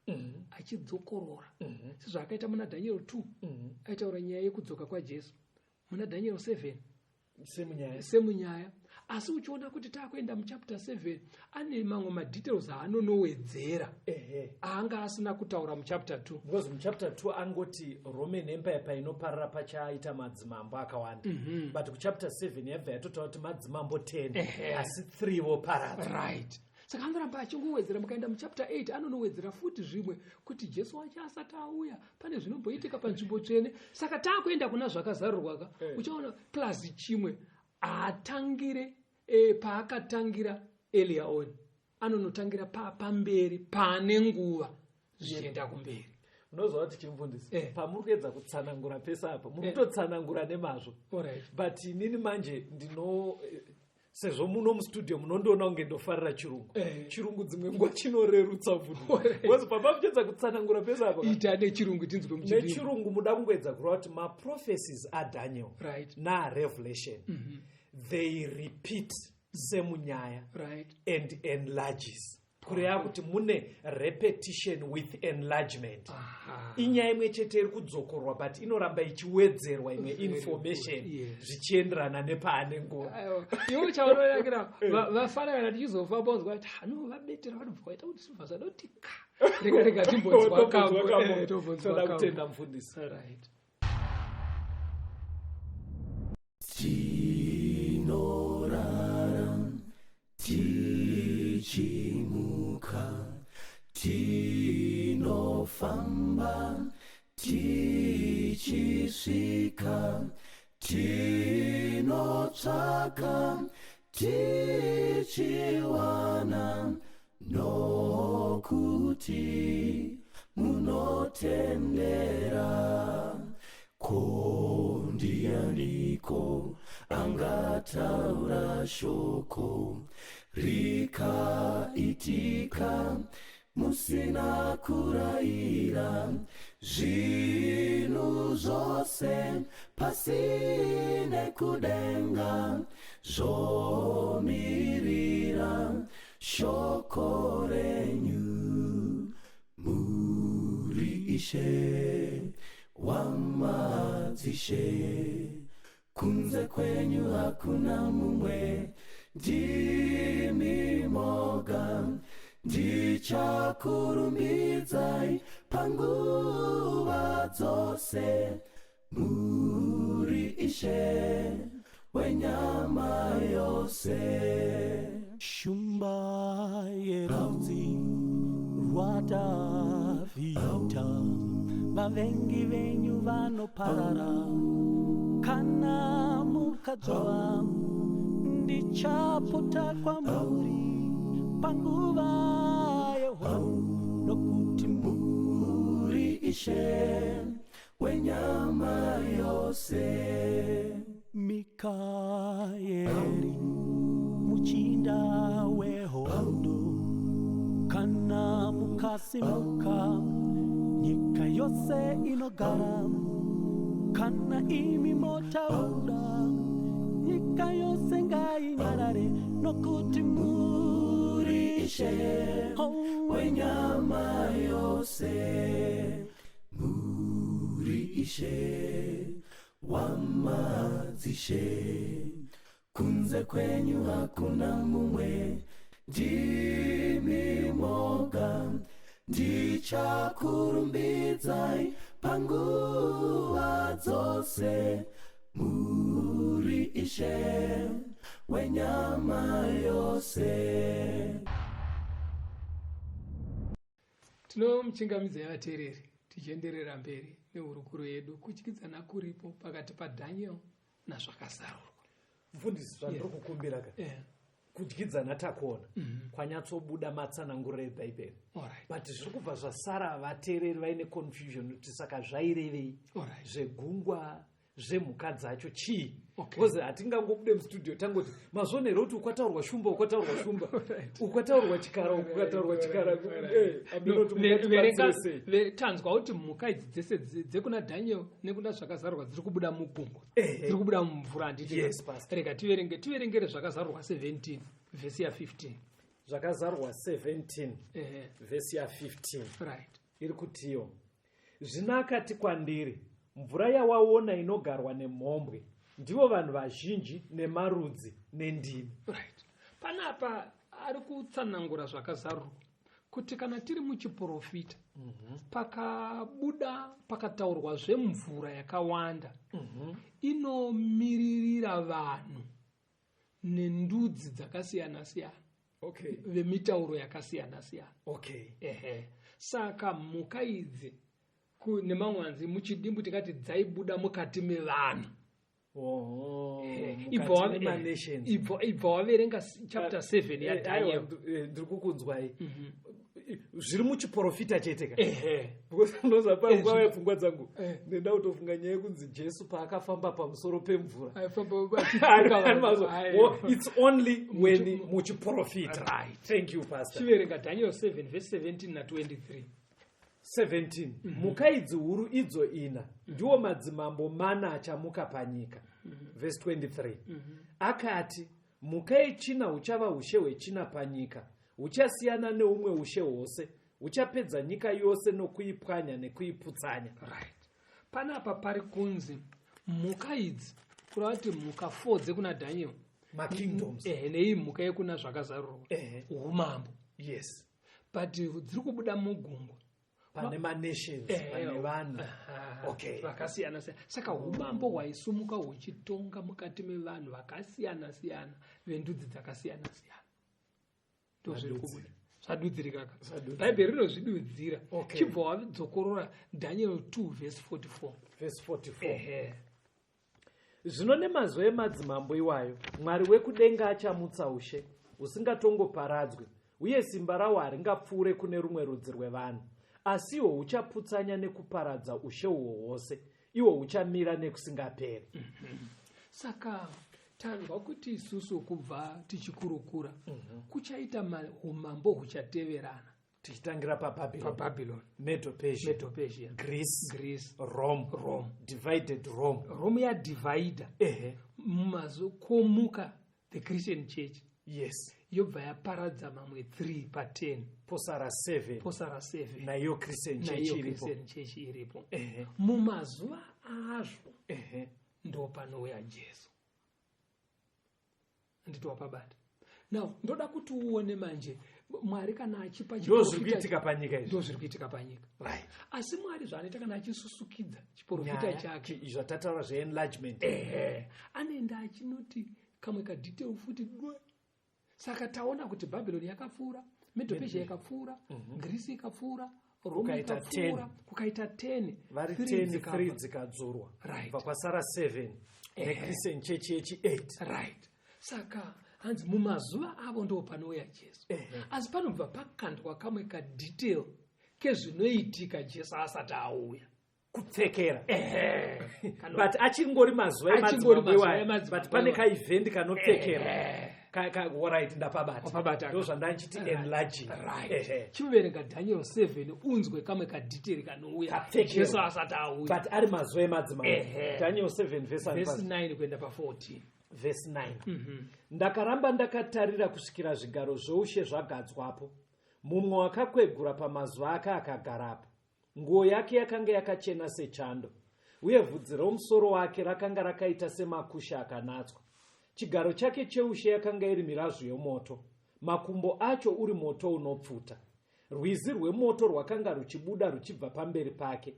achidzokorora, sezvaakaita muna Daniel 2. Aitaura nyaya yekudzoka kwaJesu muna Daniel 7. Semunyaya. Semunyaya. Asi uchiona kuti taakuenda muchapter 7, ane mamwe madetails aanonowedzera aanga asina kutaura muchapter 2. Because muchapter 2 angoti Roman Empire painoparara pachaita madzimambo akawanda, but kuchapter 7 yabva yatotaura kuti madzimambo 10, asi 3 voparadzwa. Right, saka anoramba achingowedzera. Mukaenda muchapter 8, anonowedzera futi zvimwe kuti Jesu wacho asati auya pane zvinomboitika panzvimbo tsvene. Saka taakuenda kuna Zvakazarurwa ka, uchaona plus chimwe haatangire paakatangira earlier on, anonotangira pamberi pane nguva zvichienda kumberi. Unoziva kuti, chimufundisi, pamuri kuedza kutsanangura pese apa, muri kutotsanangura nemazvo, but inini manje ndino sezvo muno mustudio munondiona kunge ndofarira chirungu. Chirungu dzimwe nguva chinorerutsa, mufundisi, because papa muchiedza kutsanangura pese apa, Ita nechirungu tinzwe muchidini. Nechirungu muda kungoedza kureva kuti maprophecies aDaniel naRevelation, they repeat semunyaya and enlarges, kureva kuti mune repetition with enlargement. Inyaya imwe chete iri kudzokorwa, but inoramba ichiwedzerwa imwe Very information good, yes. zvichienderana nepaane nguva. Aiwa, iwe chaunonakira vafana kana tichizofamba unzwa kuti hano vabetera vanobva vaita kuti zvibva zvadoti ka, rega rega timbonzwa kambo. Tombonzwa Toda kambo. kutenda, mufundisi. Right. Tinorara tichimuka, tinofamba tichisvika, tinotsvaka tichiwana, nokuti munotendera. Ko ndianiko angataura shoko rikaitika musina kurayira? Zvinhu zvose pasi nekudenga zvomirira shoko renyu. Muri Ishe wamadzishe, kunze kwenyu hakuna mumwe, ndimi moga. Ndichakurumbidzai panguva dzose, muri Ishe wenyama yose. Shumba yerudzi rwaDhavhidha, vavengi venyu vanoparara kana mukadzova. Ndichapota kwamuri panguva yehondo, nokuti Muri Ishe wenyama yose. Mikaeri, muchinda wehondo, kana mukasimuka, nyika yose inogara. Kana imi motaura, nyika yose ngainyarare, nokuti muri Ishe Oh, wenyama yose. Muri Ishe wamadzishe, kunze kwenyu hakuna mumwe, ndimi moga. Ndichakurumbidzai panguva dzose, muri Ishe wenyama yose. Tinomuchingamidzai vateereri, tichienderera mberi nehurukuro yedu, kutyidzana kuripo pakati paDaniel naZvakazarurwa. Mufundisi, zvandiri kukumbira ka, kudyidzana takuona kwanyatsobuda matsananguriro eBhaibheri, but zviri kubva zvasara vateereri vaine confusion kuti saka zvairevei zvegungwa. Zvemhuka dzacho chii? Okay. Because hatingangobude mustudio tangoti mazvona here kuti ukwataurwa shumba, ukwataurwa shumba, ukwataurwa chikara, ukwataurwa chikara. No, Aminotiverenga sei? Tanzwa kuti mhuka idzi dzese dzekuna Daniel nekuna Zvakazarurwa dziri kubuda mugungwa, Ehe. dziri kubuda mumvura, handiti? Yes, Pastor. Rega tiverengere Zvakazarurwa 17 vhesi ya15. Zvakazarurwa 17 Ehe. vhesi ya15 iri kutiyo: "Zvino akati kwandiri, mvura yawaona inogarwa nemhombwe ndivo vanhu vazhinji nemarudzi nendimi." Right, panapa ari kutsanangura Zvakazarurwa kuti kana tiri muchiprofita, pakabuda pakataurwa zvemvura yakawanda, inomiririra vanhu nendudzi dzakasiyana-siyana, vemitauro yakasiyana-siyana. Ehe, saka mhuka idzi, nemamwe anzi muchidimbu tingati dzaibuda mukati mevanhu. Oho, Eh, mukati memanations. Ibva waverenga chapter 7 Eh, yaDaniel. aiwa, ndiri kukunzwai. Zviri muchiprofita chete ka? Ehe. Because unoziva, panguva yepfungwa dzangu ndenda kutofunga nyaya yekunzi Jesu paakafamba pamusoro pemvura. Aiwa. It's only when muchiprofita. Right. Thank you, Pastor. Chiverenga Daniel 7 verse 17 na23. 17. "Mhuka idzi huru idzo ina ndiwo madzimambo mana achamuka panyika." Vhesi 23. Akati, "Mhuka yechina huchava ushe hwechina panyika, huchasiyana neumwe ushe hwose, huchapedza nyika yose nokuipwanya nekuiputsanya." Right, panapa pari kunzi mhuka idzi, kureva kuti mhuka 4 dzekuna Daniel Makingdoms. Ehe, neii mhuka yekuna Zvakazarurwa, umambo. But dziri kubuda mugungwa. Pane manations, pane vanhu. Vakasiyana siyana. Saka umambo hwaisumuka huchitonga mukati mevanhu vakasiyana siyana, vendudzi dzakasiyana siyana, ndozviri kubuda. Zvadudzirikaka? Zvadudzirika. Bhaibheri rinozvidudzira. Chibva wadzokorora Daniel 2 vhesi 44. Vhesi 44. Ehe. "Zvino nemazuva emadzimambo iwayo Mwari wekudenga achamutsa ushe husingatongoparadzwi, uye simba rahwo haringapfuure kune rumwe rudzi rwevanhu, asi ihwo huchaputsanya nekuparadza ushe uhwo hwose, ihwo huchamira nekusingaperi." Saka tanzwa kuti isusu kubva tichikurukura, kuchaita umambo huchateverana. Tichitangira paBabylon, PaBabylon, Medo Persia, Medo Persia, Greece, Greece, Rome. Rome. Divided Rome. Rome yadivhaidha. Mazokomuka the Christian Church, yobva yaparadza mamwe 3 pa10. Posara 7. Posara 7. Naiyo Christian Church Naiyo iripo. Christian Church iripo. Mumazuva azvo ndo panouya Jesu, handiti wapabata? Now ndoda kuti uone manje Mwari kana achipa Ndo zviri chiprofita- kuitika panyika izvi. Ndo zviri kuitika panyika. Asi Mwari zvaanoita kana achisusukidza chiprofita Nyaya, chake, zvatataura zveenlargement. Ehe, anoenda achinoti kamwe kadetail futi dwe. Saka taona kuti Bhabhironi yakapfuura, Medo-Persia yakapfuura, Greece ikapfuura, Rome Kukaita ikapfuura. 10. Kukaita 10. Vari Three 10, dzikabva. 3 dzikadzurwa. Bva kwasara 7 neChristian Church yechi8. Right, saka hanzi mumazuva avo ndo panouya Jesu. Asi panobva pakandwa kamwe kadetail kezvinoitika Jesu asati auya. Kupfekera. Kano- But achingori mazuva Achingori emadzimambo mazuva iwayo, emadzimambo but pane iwayo. kaevent kanopfekera. Alright, ndapabata. Wapabata. Ndo zvandanchiti enlarging. Chiverenga Daniel 7 unzwe kamwe kadetail kanouya Kapfekero. Jesu asati auya. But ari mazuva emadzimambo. Daniel 7 verse Vhesi 9 kuenda pa14. Vhesi 9. "Ndakaramba ndakatarira kusvikira zvigaro zvoushe zvagadzwapo, mumwe wakakwegura pamazuva ake akagarapo. Nguo yake yakanga yakachena sechando, uye vhudzi romusoro wake rakanga rakaita semakushe akanatswa. Chigaro chake cheushe yakanga iri mirazvo yomoto, makumbo acho uri moto unopfuta. Rwizi rwemoto rwakanga ruchibuda ruchibva pamberi pake.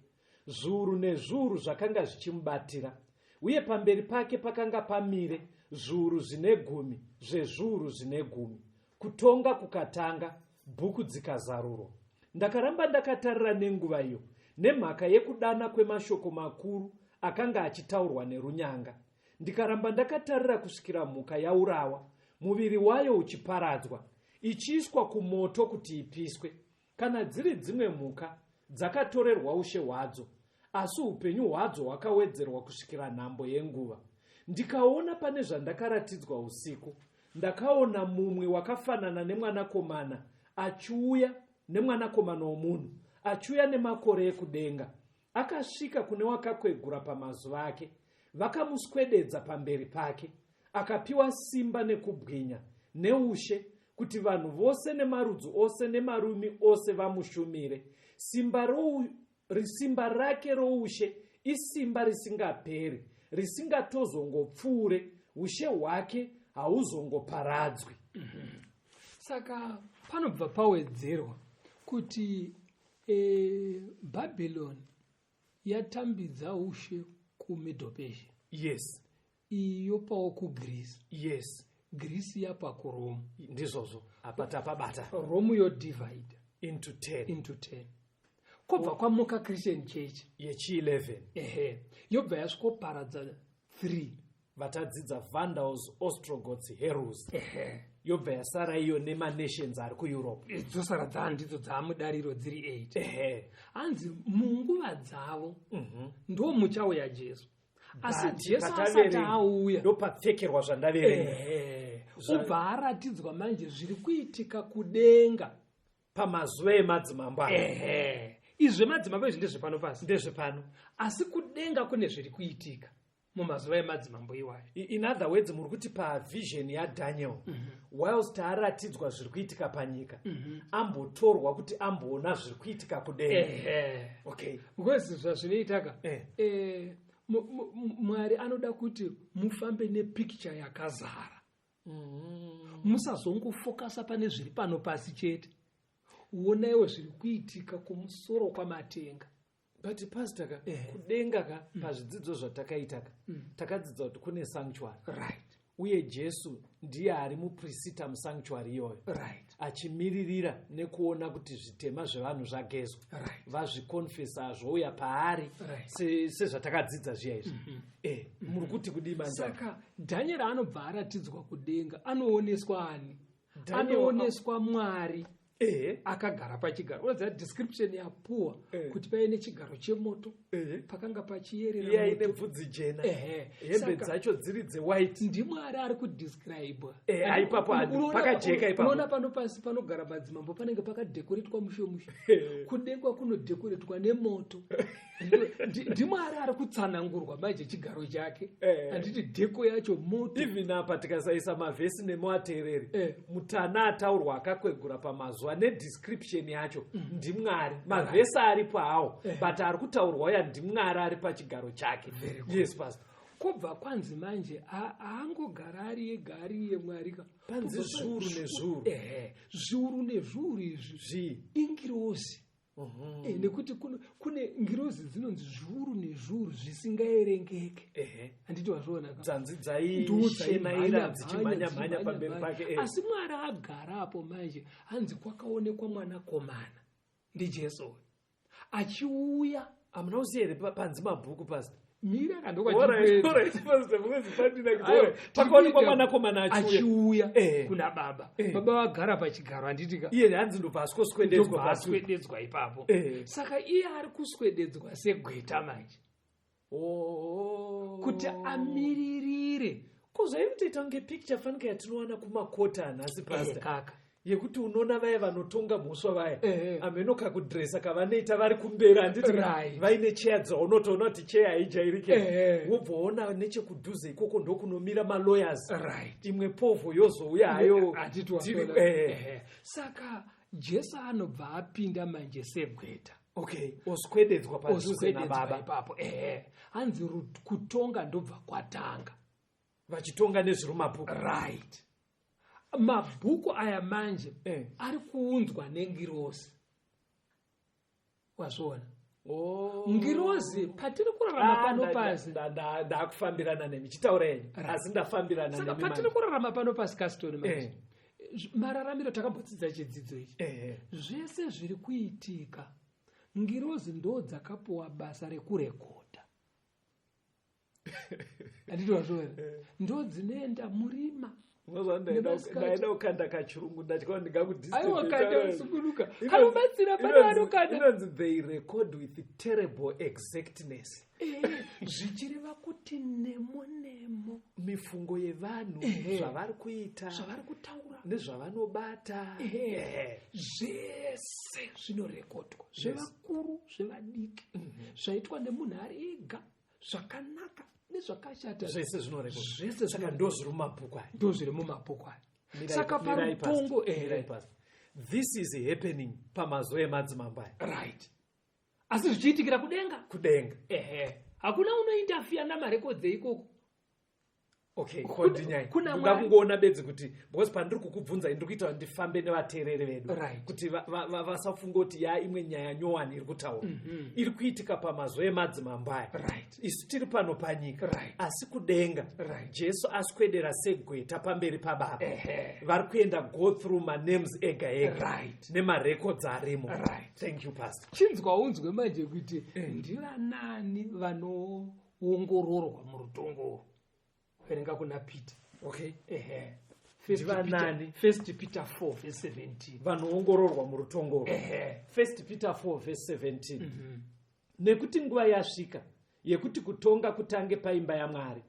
Zviuru nezviuru zvakanga zvichimubatira, uye pamberi pake pakanga pamire zviuru zvine gumi zvezviuru zvine gumi. Kutonga kukatanga, bhuku dzikazarurwa. Ndakaramba ndakatarira nenguva iyo nemhaka yekudana kwemashoko makuru akanga achitaurwa nerunyanga. Ndikaramba ndakatarira kusvikira mhuka yaurawa, muviri wayo uchiparadzwa, ichiiswa kumoto kuti ipiswe. Kana dziri dzimwe mhuka, dzakatorerwa ushe hwadzo, Asi upenyu hwadzo hwakawedzerwa kusvikira nhambo yenguva. Ndikaona pane zvandakaratidzwa usiku, ndakaona mumwe wakafanana nemwanakomana achiuya, nemwanakomana womunhu achiuya nemakore ekudenga. Akasvika kune wakakwegura pamazuva ake, vakamuswededza pamberi pake. Akapiwa simba nekubwinya neushe, kuti vanhu vose nemarudzi ose nemarumi ose vamushumire. Simba rake roushe isimba risingaperi, risingatozongopfuure. Ushe hwake hauzongoparadzwi. Saka panobva pawedzerwa kuti Babylon yatambidza ushe kuMedo-Persia. Iyi yopawo kuGreece. Greece yapa kuRome. Ndizvozvo, apa tapabata. Rome yodivide into 10. Into 10. Kwobva kwamuka Christian Church yechi11. Ehe, yobva yasvikoparadza 3. Vatadzidza Vandals, Ostrogoths, Heruls. Yobva yasara iyo nemanations ari kuEurope. Dzosara dzaa ndidzo dzaamudariro dziri 8. Hanzi munguva dzavo ndo muchauya Jesu, asi But Jesu asati pataverenga, auya, ndopapfekerwa zvandaverenga. Ubva aratidzwa manje zviri kuitika kudenga pamazuva emadzimambo aya. Izvi zvemadzimambo izvi ndezvepano pasi. Ndezvepano. Asi kudenga kune zviri kuitika mumazuva emadzimambo iwayo. In other words, muri kuti pavision yaDaniel, whilst aratidzwa zviri kuitika panyika, ambotorwa kuti amboona zviri kuitika kudenga. Okay. Because zvazvinoitaka, Mwari anoda kuti mufambe nepicture yakazara, musazongofokasa pane zviri pano pasi chete. Onaiwo zviri kuitika kumusoro kwamatenga. But pastor ka, kudenga ka, pazvidzidzo zvatakaita ka, takadzidza kuti kune sanctuary, uye Jesu ndiye ari muprisita musanctuary iyoyo, achimiririra nekuona kuti zvitema zvevanhu zvagezwa, vazvikonfesa, zvouya paari, sezvatakadzidza zviya izvi. Muri kuti kudii manje? Saka Dhanieri anobva aratidzwa kudenga. Anooneswa ani? Daniel Anooneswa Mwari akagara pachigaro. Unoziva description yapuwa kuti paine chigaro chemoto, pakanga pachiyerera Iye aine moto. bvudzi jena, hembe dzacho dziri dzewhite. NdiMwari ari kudescribwa. Ipapo pakajeka ipapo. Unoona pano pasi panogara madzimambo panenge pakadhekoretwa mushe mushe. Kudenga kunodhekoretwa nemoto. NdiMwari ari kutsanangurwa manje chigaro chake. Handiti dheko yacho moto? Even apa tikasaisa mavhesi nemuateereri, mutana ataurwa akakwegura pamazuva nedescription yacho ndiMwari. Mavhesi aripo hawo, but ari kutaurwa uya ndiMwari ari pachigaro chake. Yes, pastor. Kubva kwanzi manje haangogara ari ega, ari iye Mwari ka. Panzi zviuru nezviuru. Ehe, zviuru nezviuru izvi Zvii? Ingirozi. Nekuti kune ngirozi dzinonzi zviuru nezviuru zvisingaerengeke. Handiti wazviona ka? Dzanzi Ndo dzaishenaira dzaimhanya, dzichimhanya-mhanya mhanya, pamberi mhanya. pake. Asi Mwari agara apo manje, hanzi kwakaonekwa mwanakomana, ndiJesu uyu achiuya. Hamuna kuziya here panzi mabhuku, pastor? Mira. Alright, alright, pastor, because pandina- Alright, pakaonekwa mwanakomana achiuya. Achiuya kuna Baba. Baba vagara pachigaro, handitika? Iye hanzi ndobva aswoswededzwa Ndobva pasi. aswededzwa ipapo. Saka iye ari kuswededzwa segweta manje Oh. kuti amiririre. Ko zvainotoita kunge picture fanika yatinowana kumakota anhasi, pastor, Kaka. yekuti unoona vaya vanotonga mhosva vaya, ameno kakudhiresa kavanoita vari kumberi, handiti? Vaine cheya dzaunotoona kuti cheya haijairike. Wobva waona nechekudhuze ikoko ndokunomira malawyers, imwe povho yozouya hayo. Handiti waona? Saka Jesu anobva apinda manje segweta. Okay, oswededzwa padhuze Oswededzwa nababa. ipapo. Ehe, hanzi kutonga ndobva kwatanga. Vachitonga nezviri mumabhuku. Right, mabhuku aya manje ari kuunzwa nengirozi, wazviona? Oh. Ngirozi, patiri kurarama Ah, pano pasi, ndakufambirana nemi, chitaura henyu, asi ndafambirana Saka nemi patiri manje. kurarama pano pasi, Kastoni, manje mararamiro takambodzidza chidzidzo ichi, zvese zviri kuitika, ngirozi ndo dzakapuwa basa rekurekodha, handiti wazviona? Ndo dzinoenda murima. Unozwa Nemasikati. ndaida kukanda kachirungu ndatya kuti Aiwa kanda ndingakudisturbeta. usungunuka kanobatsira pane vanokanda. Inonzi they record with terrible exactness. Zvichireva kuti nemo nemo mifungo yevanhu, zvavari kuita, zvavari kutaura, nezvavanobata. Zvese zvinorekodwa, zvevakuru, zvevadiki, zvaitwa nemunhu ari ega, zvakanaka nezvakashata. Zvese zvinorekodwa. Zvese. Saka ndo zviri mumabhuku aya. Ndo zviri mumabhuku aya. Saka Mirai, parutongo Pastor. Mirai, Pastor. This is happening pamazuva emadzimambo aya. Right, asi zvichiitikira kudenga. Kudenga. Ehe, hakuna unointerfere namarekodzi eikoko. Okay, continue. Kuna Ndoda Mwari. kungoona bedzi kuti, because pandiri kukubvunza, ndiri kuita kuti ndifambe nevateereri vedu, kuti vasafunga kuti ya imwe nyaya nyowani iri kutaura, iri kuitika pamazuva emadzimambo aya. Isu tiri pano panyika, asi kudenga Jesu aswedera segweta pamberi paBaba. Vari kuenda go through manames ega ega nemarekodzi arimo. Thank you, Pastor. Chinzwa unzwe manje kuti ndivanani vanoongororwa murutongo. Verenga kuna Peter. Ehe. First Ndivanani? First Peter 4 verse 17. Vanoongororwa murutongoro. First Peter 4 verse 17: Nekuti nguva yasvika yekuti kutonga kutange paimba yaMwari.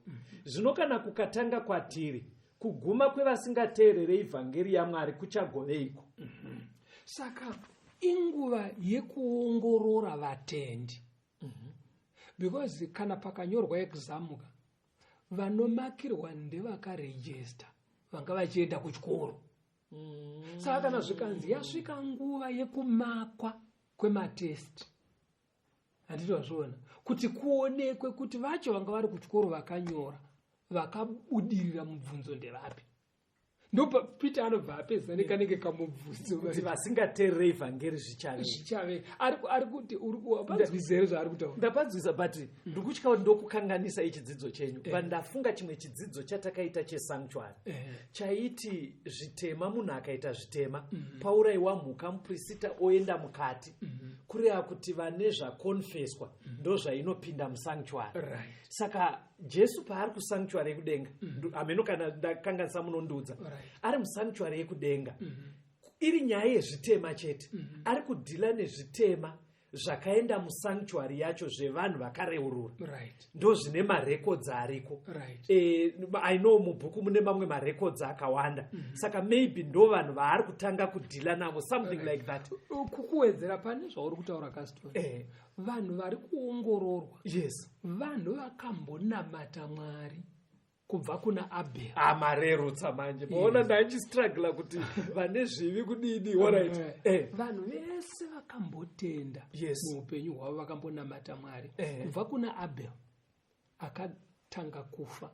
Zvino kana kukatanga kwatiri, kuguma kwevasingateerere ivhangeri yaMwari kuchagoveiko? Saka inguva yekuongorora vatendi, because kana pakanyorwa exam ka, vanomakirwa ndevakarejista, vanga vachienda kuchikoro. Saka kana zvikanzi yasvika nguva yekumakwa kwematesti, handiti wazviona kuti kuonekwe kuti vacho vanga vari kuchikoro vakanyora, vakabudirira mubvunzo ndevapi? Ndopa Peter anobva apedza nekanenge kamubvunzo. Kuti vasingateerere ivhangeri zvichave Zvichave ari kuti uri kupanzwisa here zvaari kutaura? Ndapanzwisa, but ndikutya kuti ndokukanganisa ichidzidzo chenyu, but ndafunga chimwe chidzidzo chatakaita chesanctuary chaiti zvitema, munhu akaita zvitema, paurayiwa mhuka, muprista oenda mukati, kureva kuti vane zvakonfeswa ndo zvainopinda musanctuary. Saka Jesu paari kusanctuary yekudenga, hameno kana ndakanganisa, munondiudza. Ari musanctuary yekudenga, iri nyaya yezvitema chete, ari kudhila nezvitema zvakaenda musanctuary yacho zvevanhu vakareurura. Ndo zvine marekodzi ariko. I know mubhuku mune mamwe marekodzi akawanda, saka maybe ndo vanhu vaari kutanga kudhila navo, something like that. Kukuwedzera pane zvauri kutaura, Caston, vanhu vari kuongororwa vanhu vakambonamata Mwari kubva kuna Abel. Amarerutsa manje, maona, ndaichistrugla kuti vane zvivi kudini. Alright. Vanhu vese vakambotenda muupenyu hwavo, vakambonamata Mwari, kubva kuna Abel akatanga kufa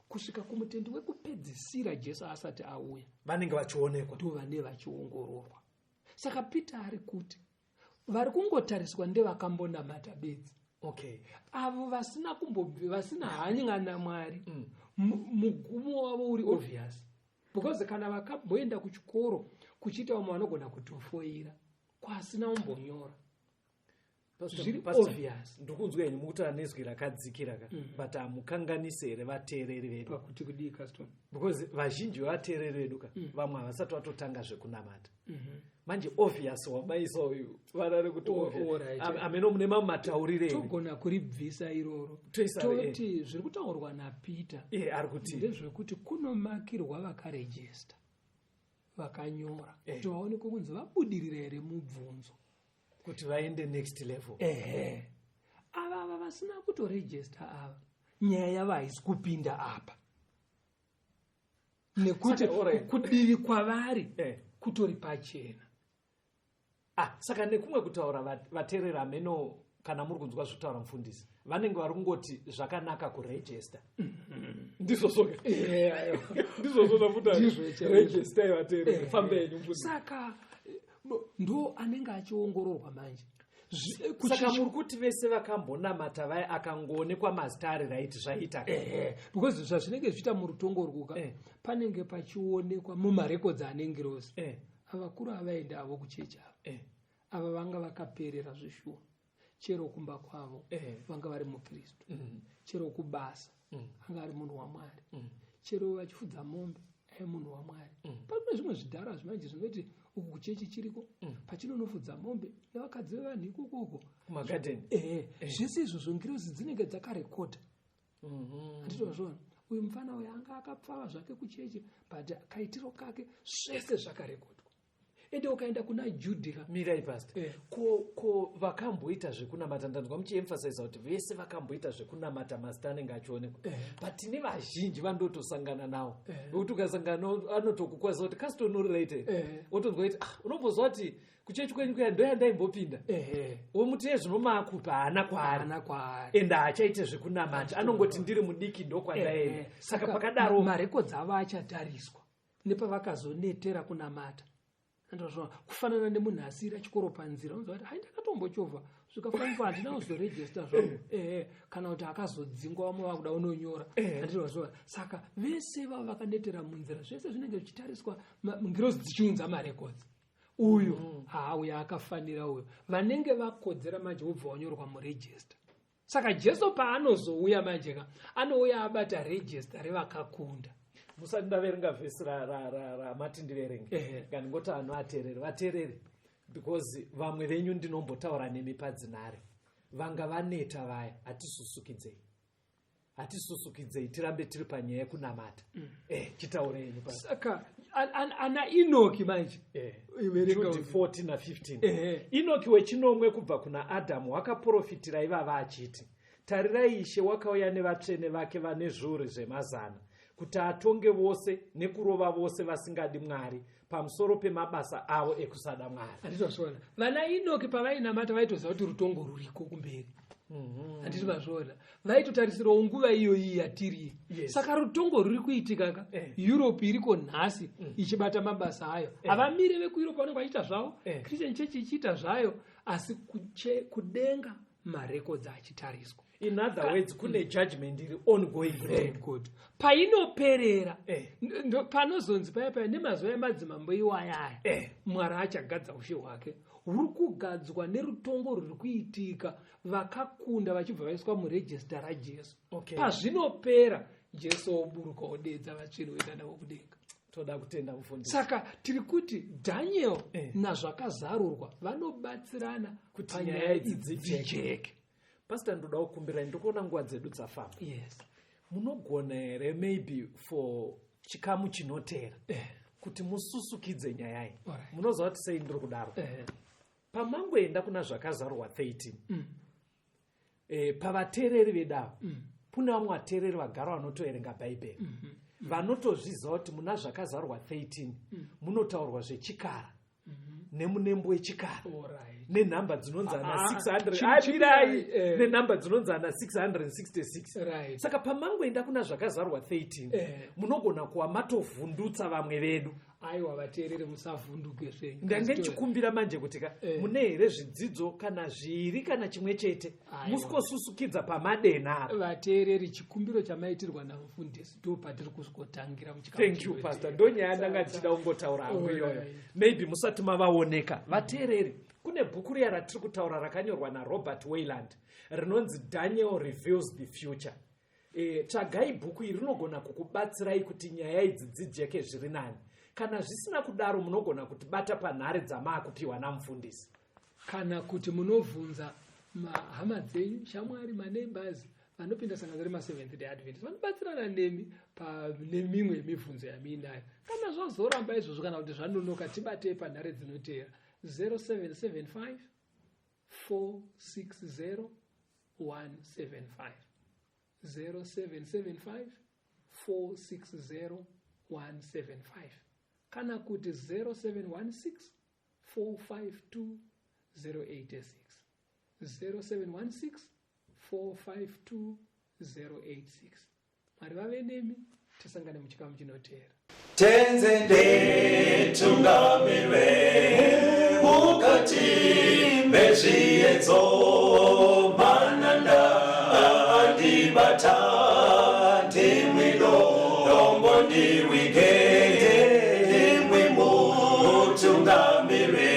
kusvika kumutendi wekupedzisira Jesu asati auya, vanenge vachionekwa. Ndo vane vachiongororwa. Saka Peter ari kuti vari kungotariswa ndevakambonamata bedzi. Avo vasina kumbobvi, vasina hanya naMwari, mugumo wavo uri obvious, because kana vakamboenda kuchikoro kuchiita vamwe vanogona kutofoira kwasina kumbonyora. Zviri Pastor, obvious. Ndikunzwa henyu mukutaura nezwi rakadzikira ka, but hamukanganisi here vateereri vedu? Pakuti kudii, Caston? Because vazhinji vevateereri vedu ka, vamwe havasati vatotanga zvekunamata. Manje obvious wamaisa uyu vana rekuti obvious. Alright. Hameno mune mamwe mataurire here? Togona kuribvisa iroro. Toisa. Toti zviri kutaurwa naPeter Iye ari kuti ndezvekuti kunomakirwa vakarejista, vakanyora, kuti vaonekwe kunzi vabudirira here mubvunzo, kuti vaende next level. Ehe, ava vasina kutorejista ava, nyaya yavo haisi kupinda apa, nekuti Saka, alright. kudivi kwavari kutori pachena. Ah, saka nekumwe kutaura, vateereri, hameno kana muri kunzwa zvekutaura mufundisi, vanenge vari kungoti zvakanaka kurejista, ndizvozvo? Ndizvozvo. Ndizvo chaizvo. Registai vateereri, fambe henyu mufundisi. Saka ndo anenge achiongororwa manje. Saka muri kuti vese vakambonamata vaya, akangoonekwa mazita ari right, zvaita? Ehe, because zvazvinenge zvichiita murutongo rwuka, panenge pachionekwa mumarekodzi anengirosi, avakuru avaenda avo kuchechi ava, ava vanga vakaperera zvishuwa, chero kumba kwavo vanga vari mukristu, chero kubasa anga ari munhu waMwari, chero vachifudza mombe emunhu waMwari. Pane zvimwe zvidhara zvimanje zvinoti uku kuchechi chiriko, pachinonofudza mombe nevakadzi vevanhu ikokoko. Kumagadheni. Ehe, zvese izvozvo ngirozi dzinenge dzakarekodha. Handitozviona, uyu mufana uyu anga akapfava zvake kuchechi, but kaitiro kake, zvese zvakarekodwa. Ende ukaenda kuna Judhika. Mirai, pastor. Ko vakamboita zvekunamata, ndanzwa muchiemphasiza kuti vese vakamboita zvekunamata mazita anenge achionekwa. But tine vazhinji vandotosangana navo vekuti ukasangana navo anotokukwaza kuti kasitonoriraite. Wotonzwa kuti, ah, unombozwa kuti kuchechi kwenyu kuya ndoyandaimbopinda. Womuti yezvino maakupa haana kwaari. Haana kwaari. Ende haachaite zvekunamata, anongoti ndiri mudiki ndokwandaenda. Saka pakadaro marekodzi avo achatariswa nepavakazonetera kunamata. Andozvona kufanana nemunhu asiyira chikoro panzira, unonzwa kuti, "Hai, ndakatombochovha svika form 4, handina kuzorejista zvangu." Ehe, kana kuti akazodzingwa, vamwe vakuda unonyora. Handinozvona, saka vese vavo vakanetera munzira, zvese zvinenge zvichitariswa, ngirozi dzichiunza marekodzi. Uyu haa, uyu akafanira, uyu vanenge vakodzera manje wobva wanyorwa murejista. Saka Jesu paanozouya manje ka, anouya abata rejista revakakunda. Musati ndaverenga vhesi ramati ndiverenge, ngandingoti vanhu vateerere, vateerere, because vamwe venyu ndinombotaura nemi padzinhare, vanga vaneta vaya. Hatisusukidzei, hatisusukidzei, tirambe tiri panyaya yekunamata. Chitaure yenyu. Saka ana Inoki manje. Verenga. Jude 14 na15. Ehe. Inoki wechinomwe kubva kuna Adhamu wakaprofitira ivava achiti, "Tarirai, Ishe wakauya nevatsvene vake vane zviuru zvemazana kuti atonge vose nekurova vose vasingadi Mwari pamusoro pemabasa avo ekusada Mwari." Handiti mazviona, vana Inoki pavainamata vaitoziva kuti rutongo ruriko kumberi. Handiti mazviona, vaitotarisirawo nguva iyoyi yatiri. Saka rutongo ruri kuitika ka. Europe iriko nhasi ichibata mabasa ayo. Havamire vekuEurope, vanenge vachiita zvavo. Christian Church ichiita zvayo, asi kudenga marekodzi achitariswa. In other words, kune judgment iri ongoing. Very good. Painoperera, panozonzi paya paya nemazuva emadzimambo iwayaya, Mwari achagadza ushe hwake huri kugadzwa nerutongo rwuri kuitika, vakakunda vachibva vaiswa murejista raJesu. Pazvinopera, Jesu oburuka, odedza vatsvene, oenda navo kudenga. Toda kutenda, mufundisi. Saka tiri kuti Daniel nazvakazarurwa vanobatsirana kuti panyaya nyaya idzi idzi dzijeke. dzijeke. Pastor, ndoda kukumbirai, ndikuona nguva dzedu dzafamba. Yes. Munogona here maybe for chikamu chinoteera kuti mususukidze nyaya iyi? Alright. Munoziva kuti sei ndiri kudaro? Pamangoenda kuna Zvakazarurwa 13, pavateereri vedavo kune vamwe vateereri vagara vanotoverenga Bhaibheri, vanotozviziva kuti muna Zvakazarurwa 13 munotaurwa zvechikara nemunembo wechikara nenhamba dzinonzi ana Ah, 600 chimirai, abirai nenhamba dzinonzi ana 666. Saka pamangoenda kuna Zvakazarurwa 13, munogona kuva matovhundutsa vamwe vedu. Aiwa, vateereri, musavhunduke zvenyu. Ndange ndichikumbira manje kuti ka mune here zvidzidzo kana zviri kana chimwe chete, Aiwa. musikosusukidza pamadena apa. Vateereri, chikumbiro chamaitirwa namufundisi ndo patiri kusvikotangira muchikamu Thank you, chinoteera. pastor. Ndonyaya ndanga ndichida kungotaura hangu iyoyo. Maybe musati mavaoneka, vateereri, kune bhuku riya ratiri kutaura rakanyorwa naRobert Wayland rinonzi Daniel Reveals the Future. Tsvagai bhuku iri, rinogona kukubatsirai kuti nyaya idzi dzijeke zviri nani. Kana zvisina kudaro, munogona kutibata panhare dzamaakupiwa namufundisi. Kana kuti munovhunza mahama dzenyu, shamwari, maneighbors vanopinda sangano remaSeventh Day Adventist, vanobatsirana nemi pane mimwe yemibvunzo yamuinayo. Kana zvazoramba izvozvo kana kuti zvanonoka, tibatei panhare dzinoteera: 0775 460 175, 0775 460 175, kana kuti 0716 452 086, 0716 452 086. Mwari vave nemi, tisangane muchikamu chinoteera. Tenzi nditungamirwe mukati mezviedzo, mananda andibata, ndimwi dombo ndiwige, ndimwi mutungamire.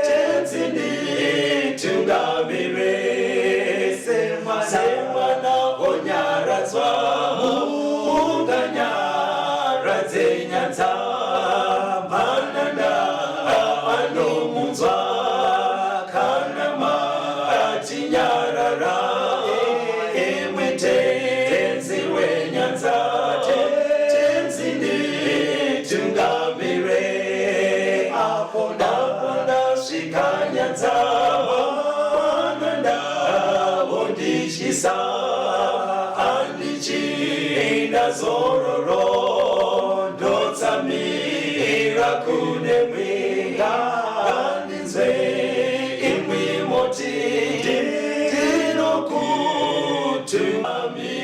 Tenzi nditungamire semwana onyaradzwa, munganyaradze. Chinyarara imwi Tenzi wenyanza, Tenzi nditungamire apo ndasvika nyanza. Mwana ndavondityisa, handichina zororo, ndotsamira kune mwenga. Ngandinzwe imwi moti ndinokutungamira.